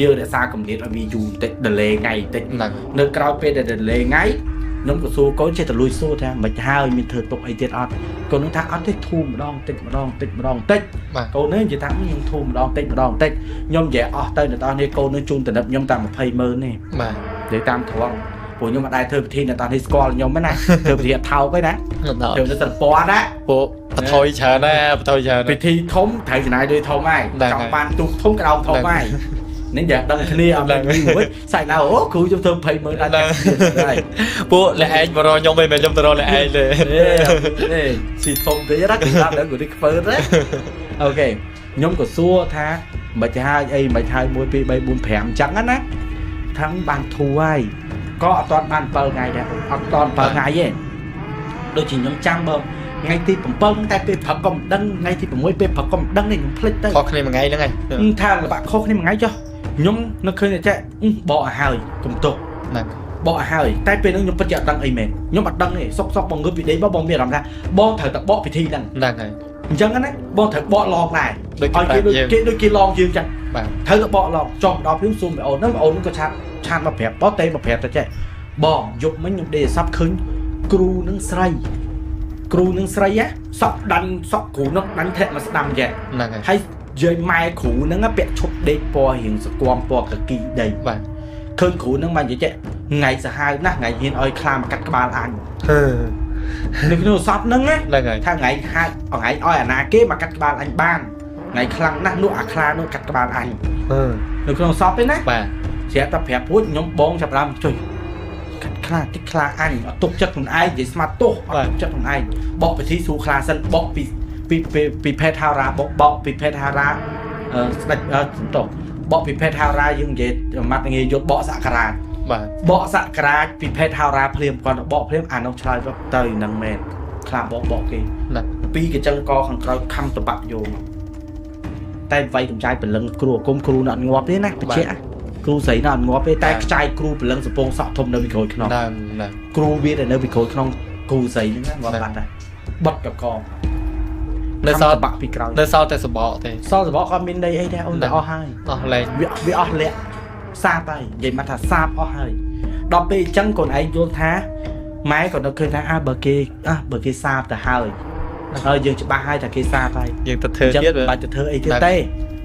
យើងរក្សាកម្លៀតឲ្យវាយូរបន្តិច delay ថ្ងៃបន្តិចនៅក្រោយពេលដែល delay ថ្ងៃខ្ញុំក៏សួរកូនចេះតែលួចសួរថាមិនហើយមានធ្វើទុកអីទៀតអត់កូននឹងថាអត់ទេធូរម្ដងតិចម្ដងតិចម្ដងតិចកូននេះនិយាយថាខ្ញុំធូរម្ដងតិចម្ដងតិចខ្ញុំនិយាយអស់ទៅនៅតនេះកូននឹងជូនតំណឹបខ្ញុំតាម20ម៉ឺនទេ បាទ និយាយតាមត្រង់ព្រោះខ្ញុំអត់ដែរធ្វើពិធីនៅតនេះស្គាល់ខ្ញុំណាធ្វើពិធីអត់ថោកទេណាធ្វើនៅសិលពណ៌ណា ពួកបថុយច្រើនណាបថុយច្រើន ពិធីធំត្រូវចំណាយលុយធំហើយចង់បានទូកធំក្តោងធំហើយនេះយ៉ាងដឹងគ្នាអត់ដឹងមួយសាច់ឡៅអូគ្រូខ្ញុំធ្វើ20ម៉ឺនដល់ហើយ ពួកលះឯងមករកខ្ញុំមិនមែនខ្ញុំទៅរកលះឯងទេ ទេស៊ីធំទេរកដល់ដល់គាត់ខ្ពើទេអូខេខ្ញុំក៏សួរថាមិនហើយអីមិនហើយ1 2 3 4 5អញ្ចឹងណាថាំងបានធូរហើយក៏អត់ទាន់បាន7ថ្ងៃដែរអត់ទាន់7ថ្ងៃទេដូចជាខ្ញុំចាំបើថ្ងៃទី7តែពេលព្រឹកក៏មិនដឹងថ្ងៃទី6ពេលព្រឹកក៏មិនដឹងទេខ្ញុំភ្លេចទៅ ខុសគ្នាមួយថ្ងៃហ្នឹងឯង ថាលបាក់ខុសគ្នាមួយថ្ងៃចុះ ខ្ញុំនឹកឃើញតែចេះបកឲ្យហើយកុំទុក ហ្នឹង បកឲ្យហើយតែពេលហ្នឹងខ្ញុំពិតជាអត់ដឹងអីមែនខ្ញុំអត់ដឹងទេសុកសុកបងងើបពីដេកមកបងមានអារម្មណ៍ថាបងត្រូវតែបកពិធីហ្នឹង ហ្នឹងហើយ អញ្ចឹងណាបងត្រូវបកឡងដែរ ដូច ឲ្យគេដូច យើង គេដូចគេឡងយើងចឹង បាទ ត្រូវតែបកឡងចុះដល់ភ្លាមស៊ុំអូនហ្នឹងអូនហ្នឹងក៏ឆាតឆាតមកប្រាប់បងទេមកប្រាប់តែចេះបងយប់មិញខ្ញុំដេកសັບឃើញគ្រូនឹងស្រីគ្រូនឹងស្រីហ៎សក់ដាញ់សក់គ្រូនឹងដាញ់ធាក់មកស្ដាំចេះ ហ្នឹងហើយ ហើយយាយម៉ែគ្រូហ្នឹងពាក់ឈុតដេកពណ៌រៀងសគំពណ៌កគីដី បាទ ឃើញគ្រូហ្នឹងមកនិយាយចេះថ្ងៃសាហាវណាស់ថ្ងៃហ៊ានឲ្យខ្លាមកកាត់ក្បាលអញ ហឺ នៅក្នុងសពហ្នឹងណា ហ្នឹងហើយ ថាថ្ងៃហាច់ថ្ងៃឲ្យអាណាគេមកកាត់ក្បាលអញបានថ្ងៃខ្លាំងណាស់នោះអាខ្លានោះកាត់ក្បាលអញ ហឺ នៅក្នុងសពទេណា បាទ ស្រាប់តែប្រាប់ពួចខ្ញុំបងចាប់ដើមជួយកាត់ខ្លាតិចខ្លាអញអត់ទុកចិត្តខ្លួនឯងនិយាយស្មាត់ទោសអត់ទុកចិត្តខ្លួនឯងបកពិធីស៊ូខ្លាសិនបកពីពីពីភេទហារ៉ាបកបកពីភេទហារ៉ាស្ដេចសំទោសបកពីភេទហារ៉ាយើងនិយាយម៉ាត់ងាយយល់បកសក្ការៈ បាទ បកសក្រាចពីភេទហោរាភ្លាមគាត់បកភ្លាមអានោះឆ្លើយទៅនឹងមែនខ្លាបកបកគេ ណា ពីរកញ្ចឹងកខាងក្រោយខំតបាក់យកមកតែវាយកំចាយព្រលឹងគ្រូអាគមគ្រូនៅអត់ងាប់ទេណាបច្ចៈគ្រូស្រីនៅអត់ងាប់ទេតែខ្ចាយគ្រូព្រលឹងសពងសក់ធំនៅពីក្រោយខ្នង ហ្នឹងហ្នឹង គ្រូវាដែលនៅពីក្រោយខ្នងគ្រូស្រីហ្នឹងងាប់បាត់ដែរបត់កក នៅសល់ បាក់ពីក្រោយ នៅសល់តែសបកទេ សល់សបកគាត់មានន័យអីដែរអូនតែអស់ហើយ អស់លែង វាអស់លាក់សាបហើយនិយាយមកថាសាបអស់ហើយដល់ពេលអញ្ចឹងកូនឯងយល់ថាម៉ែក៏នៅឃើញថាអើបើគេអើបើគេសាបទៅហើយហើយយើងច្បាស់ហើយថាគេសាបហើយ យើងទៅធ្វើ អញ្ចឹង ទៀត បាច់ទៅធ្វើអីទៀតទេ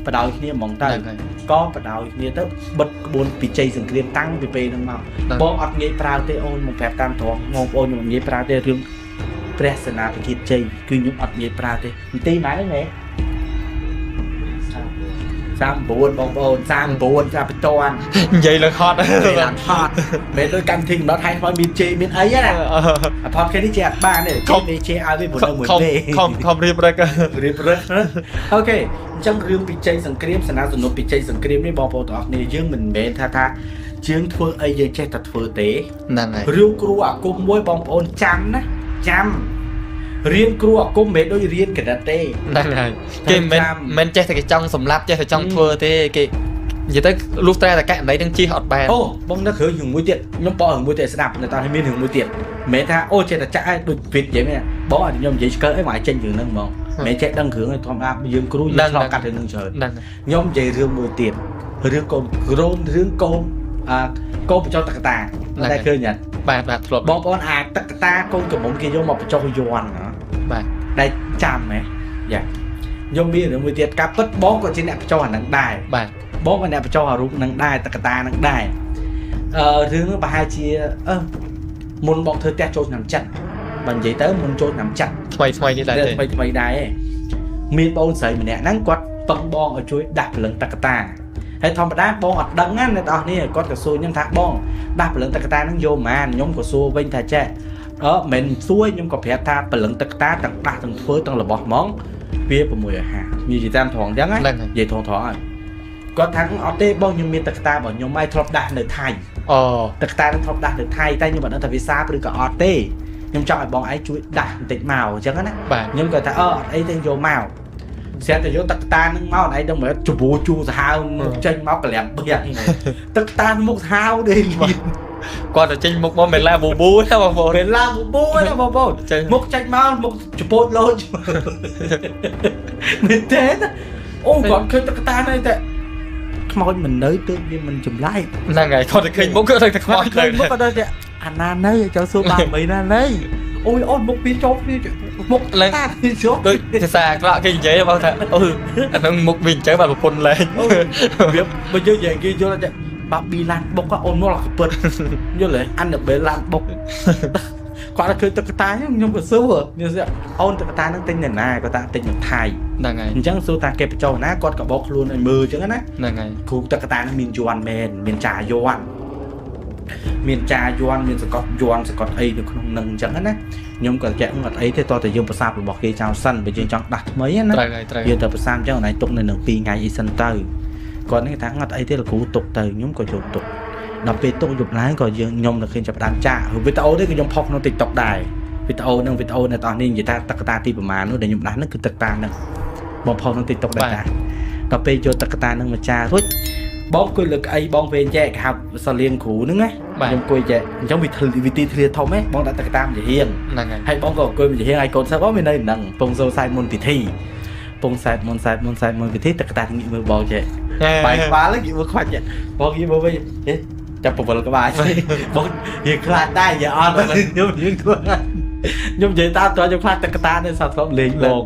បដ ாய் គ្នាហ្មងទៅ ហ្នឹងហើយ ក៏បដ ாய் គ្នាទៅបិទក្បួនពិជ័យសង្គ្រាមតាំងពីពេលហ្នឹងមកបងអត់ងាយប្រើទេអូនមកប្រាប់តាមត្រង់បងប្អូនខ្ញុំអត់ងាយប្រើទេរឿងព្រះសេនាបកិជ័យគឺខ្ញុំអត់ងាយប្រើទេនីតិម៉ែហ្នឹងហ៎39បងប្អូន39ចាបន្ទាន់ និយាយលើហត់ ពេលឡើងហត់មិនដូចកម្មវិធីកំណត់ហើយខ្មោចមានជេមានអីណាអាផតគេនេះជាអត់បានទេជេនេះជេឲ្យវាព្រោះនៅមួយ ខំ ទេ ខំខំរៀបរឹក រៀបរឹកអូខេអញ្ចឹងរឿងពិជ័យសង្គ្រាមសេនាសនុពិជ័យសង្គ្រាមនេះបងប្អូនទាំងអស់គ្នាយើងមិនមែនថាថាយើងធ្វើអីយើងចេះតែធ្វើទេ ហ្នឹងហើយ រឿងគ្រូអាគមមួយបងប្អូនចាំណាចាំរៀនគ្រូអាគមមិនមែនដូចរៀនកណិតទេ ហ្នឹងហើយគេមិនមិនចេះតែគេចង់សម្លាប់ចេះតែចង់ធ្វើទេគេនិយាយទៅលុះត្រាតែករណីនឹងជិះអត់បាន អូបងនឹករឿងមួយទៀតខ្ញុំបករឿងមួយទៀតស្ដាប់នៅតោះនេះមានរឿងមួយទៀតមិនមែនថាអូចេះតែចាក់ឲ្យដូចវិតនិយាយមែនបងឲ្យខ្ញុំនិយាយឆ្កើអីមកឲ្យចេញរឿងហ្នឹងហ្មងមិនមែនចេះដឹងរឿងឯងធម្មតាយើងគ្រូយើងឆ្លងកាត់រឿងហ្នឹងច្រើន ហ្នឹង ខ្ញុំនិយាយរឿងមួយទៀតរឿងកូនក្រូនរឿងកូនអាកូនបញ្ចុះតក្កតាតែឃើញអត់ បាទបាទធ្លាប់ បងប្អូនអាតក្កតាកូនកំមុំគេយកមកបញ្ចុះយ័ន្តហ៎ បាទ ដែលចាំហ៎យ៉ាខ្ញុំមានរឿងមួយទៀតការពិតបងក៏ជាអ្នកបញ្ចុះអាហ្នឹងដែរ បាទ បងក៏អ្នកបញ្ចុះអារូបហ្នឹងដែរតក្កតាហ្នឹងដែររឿងហ្នឹងប្រហែលជាមុនបងធ្វើផ្ទះចូលឆ្នាំចិនបើនិយាយទៅមុនចូលឆ្នាំចិន ថ្មីថ្មីនេះដែរទេ ថ្មីថ្មីដែរឯងមានបងស្រីម្នាក់ហ្នឹងគាត់ពឹងបងឲ្យជួយដាស់ព្រលឹងតក្កតាហើយធម្មតាបងអត់ដឹងណាអ្នកនរនេះគាត់ក៏សួរខ្ញុំថាបងដាស់ព្រលឹងតក្កតាហ្នឹងយកប៉ុន្មានខ្ញុំក៏សួរវិញថាចេះមិនសួរខ្ញុំក៏ប្រាប់ថាព្រលឹងតក្កតាទាំងដាស់ទាំងធ្វើទាំងរបស់ហ្មងវា650និយាយតាមត្រង់អញ្ចឹងណានិយាយត្រង់ត្រង់ហើយគាត់ថាអត់ទេបងខ្ញុំមានតក្កតារបស់ខ្ញុំហើយធ្លាប់ដាស់នៅថៃ អូ តក្កតានឹងធ្លាប់ដាស់នៅថៃតែខ្ញុំអត់ដឹងថាវាសាបឬក៏អត់ទេខ្ញុំចង់ឲ្យបងឯងជួយដាស់បន្តិចមកអញ្ចឹងណា បាទ ខ្ញុំក៏ថាអត់អីទេយកមកស្រាប់តែយកទឹកតានឹងមកឯងដឹងមើលជបូជូសាហាវមុខចេញមកកលាំងបៀកទឹកតាមុខសាហាវទេ គាត់ទៅចេញមុខមកមេឡាប៊ូប៊ូណាបងប្អូន មេឡាប៊ូប៊ូណាបងប្អូនមុខចេញមកមុខចពោតលោចមែនទេអូគាត់ឃើញទឹកតានេះតែខ្មោចមិននៅទើបវាមិនចម្លែក ហ្នឹងហើយគាត់ទៅឃើញមុខគាត់ទៅខ្មោច ឃើញមុខគាត់ទៅអាណានៅចង់សួរបាមីណានៅអូយអូនមុខពីចូលគ្នាមុខ ឡើង តាចូល ដូចភាសាអាក្រក់គេនិយាយបងថាអូអាហ្នឹងមុខវាអញ្ចឹងបាទប្រពន្ធលែង វាបើយើងនិយាយគេយល់តែបាប៊ីឡានបុកអូនមកកពិតយល់ទេអានបេឡានបុកគាត់ឃើញទឹកតាខ្ញុំក៏សួរខ្ញុំសួរអូនទឹកតាហ្នឹងទិញនៅណាគាត់ថាទិញនៅថៃ ហ្នឹងហើយ អញ្ចឹងសួរថាគេបញ្ចុះណាគាត់ក៏បោកខ្លួនឲ្យមើលអញ្ចឹងណា ហ្នឹងហើយ គ្រូទឹកតាហ្នឹងមានយ័ន្តមែនមានចាយ័ន្តមានចាយ័ន្តមានសកត់យ័ន្តសកត់អីនៅក្នុងនឹងអញ្ចឹងណាខ្ញុំក៏ចាក់អត់អីទេតោះតែយើងប្រសាទរបស់គេចោលសិនបើយើងចង់ដាស់ថ្មីណា ត្រូវហើយត្រូវ យើងទៅប្រសាទអញ្ចឹងអនឡាញទុកនៅនឹង2ថ្ងៃអីសិនទៅគាត់នេះថាអត់អីទេលោកគ្រូទុកទៅខ្ញុំក៏យកទុកដល់ពេលទុកយប់ឡើងក៏យើងខ្ញុំនៅឃើញចាប់ផ្ដើមចាក់វីដេអូនេះក៏ខ្ញុំផុសក្នុង TikTok ដែរវីដេអូនឹងវីដេអូនៅតោះនេះនិយាយថាទឹកតាទីប្រមាណនោះដែលខ្ញុំដាស់នោះគឺទឹកតាហ្នឹងបងផុសក្នុង TikTok ដែរតាដល់ពេលយកទឹកតាហ្នឹងមកចារួច បងអង្គុយលើកៅអីបងវែងចែកគេហៅសលៀងគ្រូហ្នឹងណាខ្ញុំអង្គុយចែកអញ្ចឹងវាវិធីធ្លាធំហ៎បងដាក់ទឹកតាមជាហៀង ហ្នឹងហើយ ហើយបងក៏អង្គុយជាហៀងហើយកូនសិស្សបងមាននៅហ្នឹងពងសូសែតមុនពិធីពងសែតមុនសែតមុនសែតមុនពិធីទឹកតាងាកមើលបងចេះបាយក្បាលងាកមើលខ្វាច់បងងាកមើលវិញហេចាប់ពវល់ក្បាលបងរៀងខ្លាចដែរនិយាយអត់ខ្ញុំរៀងខ្លាចខ្ញុំនិយាយតាមតើខ្ញុំខ្លាចទឹកតានេះសត្វធ្លាប់លេងបង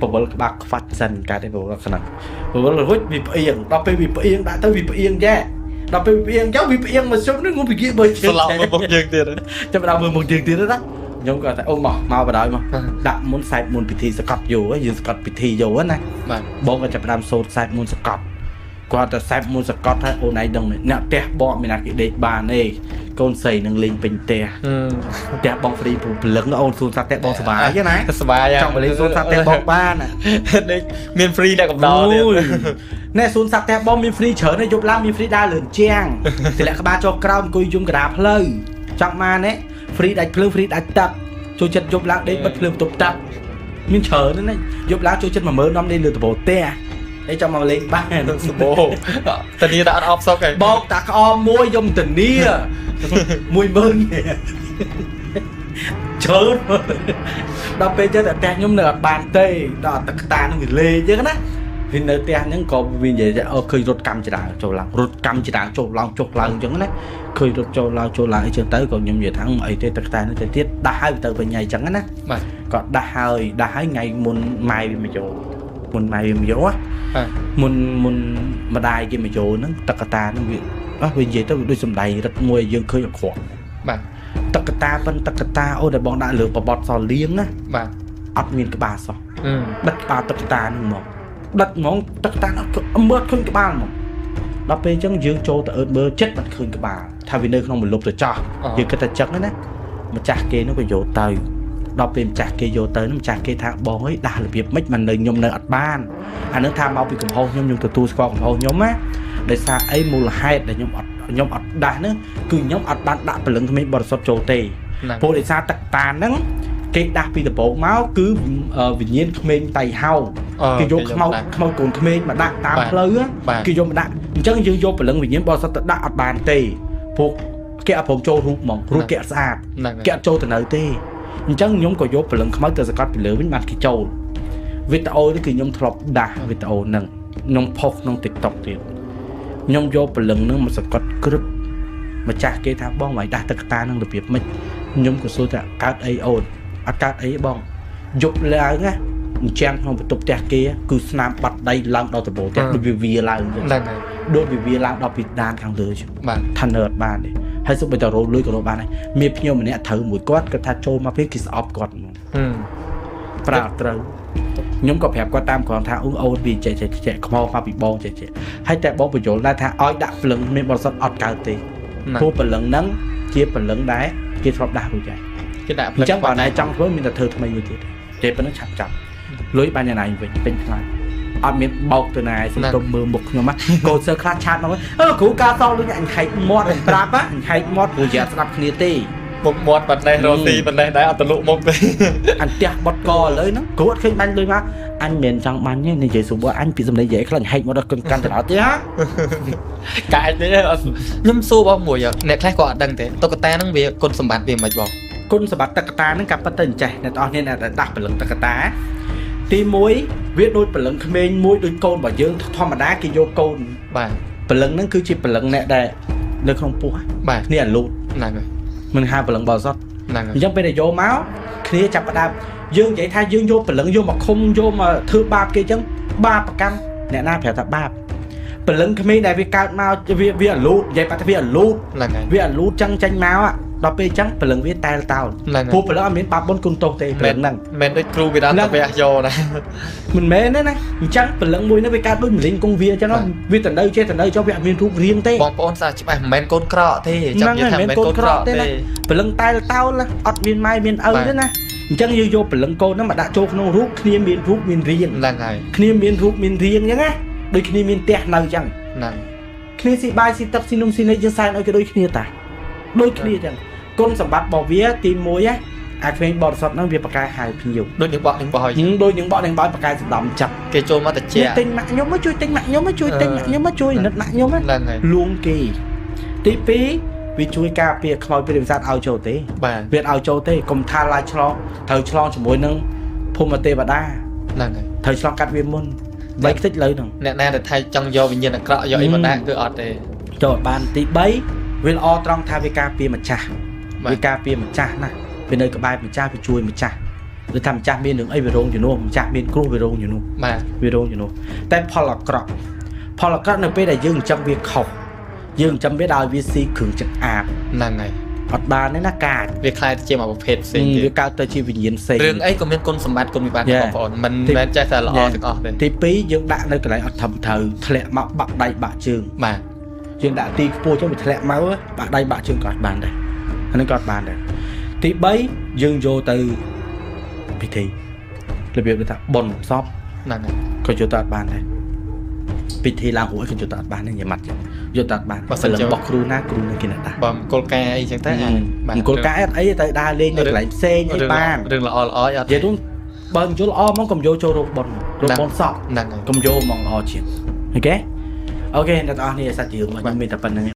ពវល់ក្បាលខ្វាច់សិនកើតទេពវល់ខ្លាំងពវល់រួចវាផ្អៀងដល់ពេលវាផ្អៀងដាក់ទៅវាផ្អៀងចេះដល់ពេលវាផ្អៀងចឹងវាផ្អៀងមកជុំនេះងុំពីគៀមើលជើង ស្លក់មើលមុខយើងទៀត ចាប់ដល់មើលមុខយើងទៀតណាខ្ញុំក៏ថាអូមកមកបដ ாய் មកដាក់មុនសែតមុនពិធីសកត់យោយើងសកត់ពិធីយោណា បាទ បងក៏ចាប់ផ្ដើមសូត្រសែតមុនសកត់គាត់តែសែតមុនសកត់ហើយអូនឯងដឹងអ្នកផ្ទះបងមានណាគេដេកបានទេកូនស្រីនឹងលេងពេញផ្ទះផ្ទះបងហ្វ្រីព្រលឹងអូនសួនសត្វផ្ទះបងសុបាយណា សុបាយ ចង់មកលេងសួនសត្វផ្ទះបងបាន ដេកមានហ្វ្រីអ្នកកំដរទៀត ណែសួនសត្វផ្ទះបងមានហ្វ្រីច្រើនទេយប់ឡើងមានហ្វ្រីដើរលឿនជាងទម្លាក់ក្បាលចុះក្រោមអង្គុយយំកណ្ដាលផ្លូវចង់បានទេហ្វ្រីដាច់ភ្លើងហ្វ្រីដាច់ទឹកចូលចិត្តយប់ឡើងដេកបិទភ្លើងបន្ទប់ទឹកមានច្រើនណាស់យប់ឡើងចូលចិត្ត10000នំដេកលើដំបូលផ្ទះអីចង់មកលេងបាន សបោតានីតាអត់អបសុកឯង បោកតាក្អមមួយយំតានី10000ច្រើនដល់ពេលចឹងតែផ្ទះខ្ញុំនៅអត់បានទេដល់ទឹកតានឹងវាលេងចឹងណាវានៅផ្ទះហ្នឹងក៏វានិយាយអូឃើញរត់កម្មចរាចូលឡើងរត់កម្មចរាចូលឡើងចុះឡើងចឹងណាឃើញរត់ចូលឡើងចូលឡើងអីចឹងទៅក៏ខ្ញុំនិយាយថាអីទេទឹកតានឹងទៅទៀតដាស់ហើយទៅវិញហើយចឹងណា បាទ ក៏ដាស់ហើយដាស់ហើយថ្ងៃមុនម៉ែវាមកចូលមុនម៉ែវាមកយកមុនមុនម្ដាយគេមកចូលហ្នឹងទឹកកតាហ្នឹងវាអស់វានិយាយទៅដូចសំដែងរឹតមួយយើងឃើញអក្រក់ បាទ ទឹកកតាប៉ុនទឹកកតាអូដែលបងដាក់លើបបត់សលៀងណា បាទ អត់មានក្បាលសោះដិតក្បាលទឹកកតាហ្នឹងមកដិតហ្មងទឹកកតាអត់មើលឃើញក្បាលហ្មងដល់ពេលអញ្ចឹងយើងចូលទៅអើតមើលចិត្តមិនឃើញក្បាលថាវានៅក្នុងមលុបទៅចោះយើងគិតថាចឹងណាម្ចាស់គេនោះក៏យកទៅដល់ពេលម្ចាស់គេយកទៅនោះម្ចាស់គេថាបងអើយដាស់របៀបម៉េចមិននៅខ្ញុំនៅអត់បានអានឹងថាមកពីកំហុសខ្ញុំខ្ញុំទទួលស្គាល់កំហុសខ្ញុំណាដោយសារអីមូលហេតុដែលខ្ញុំអត់ដាស់ហ្នឹងគឺខ្ញុំអត់បានដាក់ព្រលឹងក្មេងបរិសុទ្ធចូលទេព្រោះដោយសារទឹកតាហ្នឹងគេដាស់ពីដំបូងមកគឺវិញ្ញាណក្មេងតៃហោគេយកខ្មោចខ្មោចកូនក្មេងមកដាក់តាមផ្លូវគេយកមកដាក់អញ្ចឹងយើងយកព្រលឹងវិញ្ញាណបរិសុទ្ធទៅដាក់អត់បានទេព្រោះគេអត់ព្រមចូលរូបហ្មងរូបគេអត់ស្អាតគេអត់ចូលទៅនៅទេអញ្ចឹងខ្ញុំក៏យកព្រលឹងខ្មៅទៅសកាត់ពីលើវិញបានគេចូលវីដេអូនេះគឺខ្ញុំធ្លាប់ដាស់វីដេអូហ្នឹងខ្ញុំផុសក្នុង TikTok ទៀតខ្ញុំយកព្រលឹងហ្នឹងមកសកាត់ក្រឹបម្ចាស់គេថាបងមិនដាស់ទឹកតានឹងរបៀបម៉េចខ្ញុំក៏សួរថាកើតអីអូនអត់កើតអីបងយប់ឡើងណាអញ្ចឹងក្នុងបន្ទប់ផ្ទះគេគឺស្នាមបាត់ដៃឡើងដល់ដំបូលផ្ទះដូចវាឡើង ហ្នឹងហើយ ដូចវាឡើងដល់ពីដានខាងលើ បាទ ថានៅអត់បានទេហើយសូម្បីតែរោលុយក៏រកបានដែរមានភ្ញៀវម្នាក់ត្រូវមួយគាត់គាត់ថាចូលមកពេលគេស្អប់គាត់ហ្មងប្រើអត់ត្រូវខ្ញុំក៏ប្រាប់គាត់តាមក្រងថាអូនវាចេះចេះចេះខ្មោចមកពីបងចេះចេះហើយតែបងបញ្យល់ដែរថាឲ្យដាក់ព្រលឹងមានបរិសុទ្ធអត់កើតទេព្រោះព្រលឹងហ្នឹងជាព្រលឹងដែរគេធ្លាប់ដាស់រួចហើយ គេដាក់ អញ្ចឹងបើណែចង់ធ្វើមានតែធ្វើថ្មីមួយទៀតទេប៉ុណ្ណឹងឆាប់ចាប់លុយបានយ៉ាងណាវិញពេញថ្លៃអត់មានបោកទៅណាសុំទុំមើលមុខខ្ញុំណាកូនសិស្សខ្លះឆាតមកអឺគ្រូការសងលុយអញហែកមាត់អញប្រាប់អញហែកមាត់ព្រោះនិយាយស្ដាប់គ្នាទេ មុខមាត់ប៉ុណ្ណេះរស់ស៊ីប៉ុណ្ណេះដែរអត់ទលុមុខទេ អញផ្ទះបត់កឥឡូវហ្នឹងគ្រូអត់ឃើញបាញ់លុយមកអញមិនចង់បាញ់ទេនិយាយស្រួលអញពីសម្លេងនិយាយខ្លះហែកមាត់ដល់កាន់ទៅដល់ទេហ่า កាចទេខ្ញុំសួរបងមួយអ្នកខ្លះក៏អត់ដឹងទេតុក្កតាហ្នឹងវាគុណសម្បត្តិវាមិនបង គុណសម្បត្តិតុក្កតាហ្នឹងក៏ប៉ិតទៅអញ្ចេះអ្នកទាំងអស់គ្នាអ្នកដែលដាស់ព្រលឹងតុក្កតាទី1វាដូចព្រលឹងក្មេងមួយដូចកូនរបស់យើងធម្មតាគេយកកូន បាទ ព្រលឹងហ្នឹងគឺជាព្រលឹងអ្នកដែលនៅក្នុងពោះ បាទ គ្នាអាលូត ហ្នឹងហើយ មិនហៅព្រលឹងបរិសុទ្ធ ហ្នឹងហើយ អញ្ចឹងពេលដែលយកមកគ្នាចាប់ផ្ដើមយើងនិយាយថាយើងយកព្រលឹងយកមកឃុំយកមកធ្វើបាបគេអញ្ចឹងបាបកម្មអ្នកណាប្រាប់ថាបាបព្រលឹងក្មេងដែលវាកើតមកវាអាលូតនិយាយបាត់ថាវាអាលូត ហ្នឹងហើយ វាអាលូតចឹងចេញមកដល់ពេលចឹងព្រលឹងវាតែលតោលព្រោះព្រលឹងអត់មានបាបបុណ្យគុណទោសទេព្រលឹងហ្នឹង មិនដូចគ្រូវាដល់ទៅវះយកណា មិនមែនទេណាអញ្ចឹងព្រលឹងមួយនេះវាកើតដូចម្លិញគង់វាអញ្ចឹងវាទៅនៅចេះទៅនៅចុះវាអត់មានរូបរាងទេ បងប្អូនសាច្បាស់មិនមែនកូនក្រក់ទេចាំនិយាយថាមិនមែនកូនក្រក់ទេ ណាព្រលឹងតែលតោលអត់មានម៉ែមានឪទេណាអញ្ចឹងយើងយកព្រលឹងកូនហ្នឹងមកដាក់ចូលក្នុងរូបគ្នាមានរូបមានរាង ហ្នឹងហើយ គ្នាមានរូបមានរាងអញ្ចឹងណាដូចគ្នាមានផ្ទះនៅអញ្ចឹង ហ្នឹង គ្នាស៊ីបាយស៊ីទឹកស៊ីនំស៊ីនេះយើងសែនឲ្យគេដូចគ្នាតាដូចគ្នាអញ្ចឹងគុណសម្បត្តិរបស់វាទី1ណា អាក្មេងបរិសុទ្ធហ្នឹងវាប្រកែហៅភ្ញៀវ ដូចនឹងបក់នឹងបោយ ដូចនឹងបក់នឹងបោយប្រកែសណ្ដំចិត្ត គេចូលមកតិច ទិញម៉ាក់ខ្ញុំជួយទិញម៉ាក់ខ្ញុំជួយទិញម៉ាក់ខ្ញុំជួយនិតម៉ាក់ខ្ញុំ ហ្នឹងហើយ លួងគេទី2វាជួយការពារខ្មោចព្រាយបិសាចឲ្យចូលទេ បាទ វាឲ្យចូលទេកុំថាឡាយឆ្លងត្រូវឆ្លងជាមួយនឹងភូមិទេវតា ហ្នឹងហើយ ត្រូវឆ្លងកាត់វាមុនបីខ្ទេចលើហ្នឹង អ្នកណាដែលថាចង់យកវិញ្ញាណអាក្រក់យកអីមកដាក់គឺអត់ទេ ចូលបានទី3វាល្អត្រង់ថាវាការពារម្ចាស់ បាទ វាការពារម្ចាស់ណាវានៅក្បែរម្ចាស់វាជួយម្ចាស់ឬថាម្ចាស់មានរឿងអីវារងជំនួសម្ចាស់មានគ្រោះវារងជំនួស បាទ វារងជំនួសតែផលអាក្រក់ផលអាក្រក់នៅពេលដែលយើងចិញ្ចឹមវាខុសយើងចិញ្ចឹមវាដោយវាស៊ីគ្រឿងចិត្តអាប ហ្នឹងហើយ អត់បានទេណាកាច វាខ្លាយទៅជាមួយប្រភេទផ្សេងទៀត វាកើតទៅជាវិញ្ញាណផ្សេង រឿងអីក៏មានគុណសម្បត្តិគុណវិបត្តិ Yeah. បងប្អូនមិន ទី មែនចេះតែល្អទាំងអស់ទេ ទី2យើងដាក់នៅកន្លែងអត់ត្រឹមត្រូវធ្លាក់មកបាក់ដៃបាក់ជើង បាទ យើងដាក់ទីខ្ពស់ចឹងវាធ្លាក់មកបាក់ដៃបាក់ជើងក៏អត់បានដែរអានេះក៏អត់បានដែរទី3យើងយកទៅពិធីរបៀបដូចថាបុណ្យសព ហ្នឹងហើយ ក៏យកទៅអត់បានដែរពិធីឡើងរួចក៏យកទៅអត់បានដែរញ៉ាំម៉ាត់ចឹងយកទៅអត់បាន បើសិនជា ព្រលឹងរបស់គ្រូណាគ្រូនឹងគេអ្នកដាក់ បើមង្គលការអីចឹងទៅអាចបាទ មង្គលការអត់អីទៅដើរលេងនៅកន្លែងផ្សេងអី រឿង បាន រឿងល្អល្អអីអត់ និយាយរួមបើមិនយល់ល្អហ្មងកុំយកចូលរោគបុណ្យរោគបុណ្យសព ហ្នឹងហើយ កុំយកហ្មងល្អជាង OK OK អ្នកទាំងអស់នេះសាច់រឿងរបស់ខ្ញុំមានតែប៉ុណ្្នឹងឯង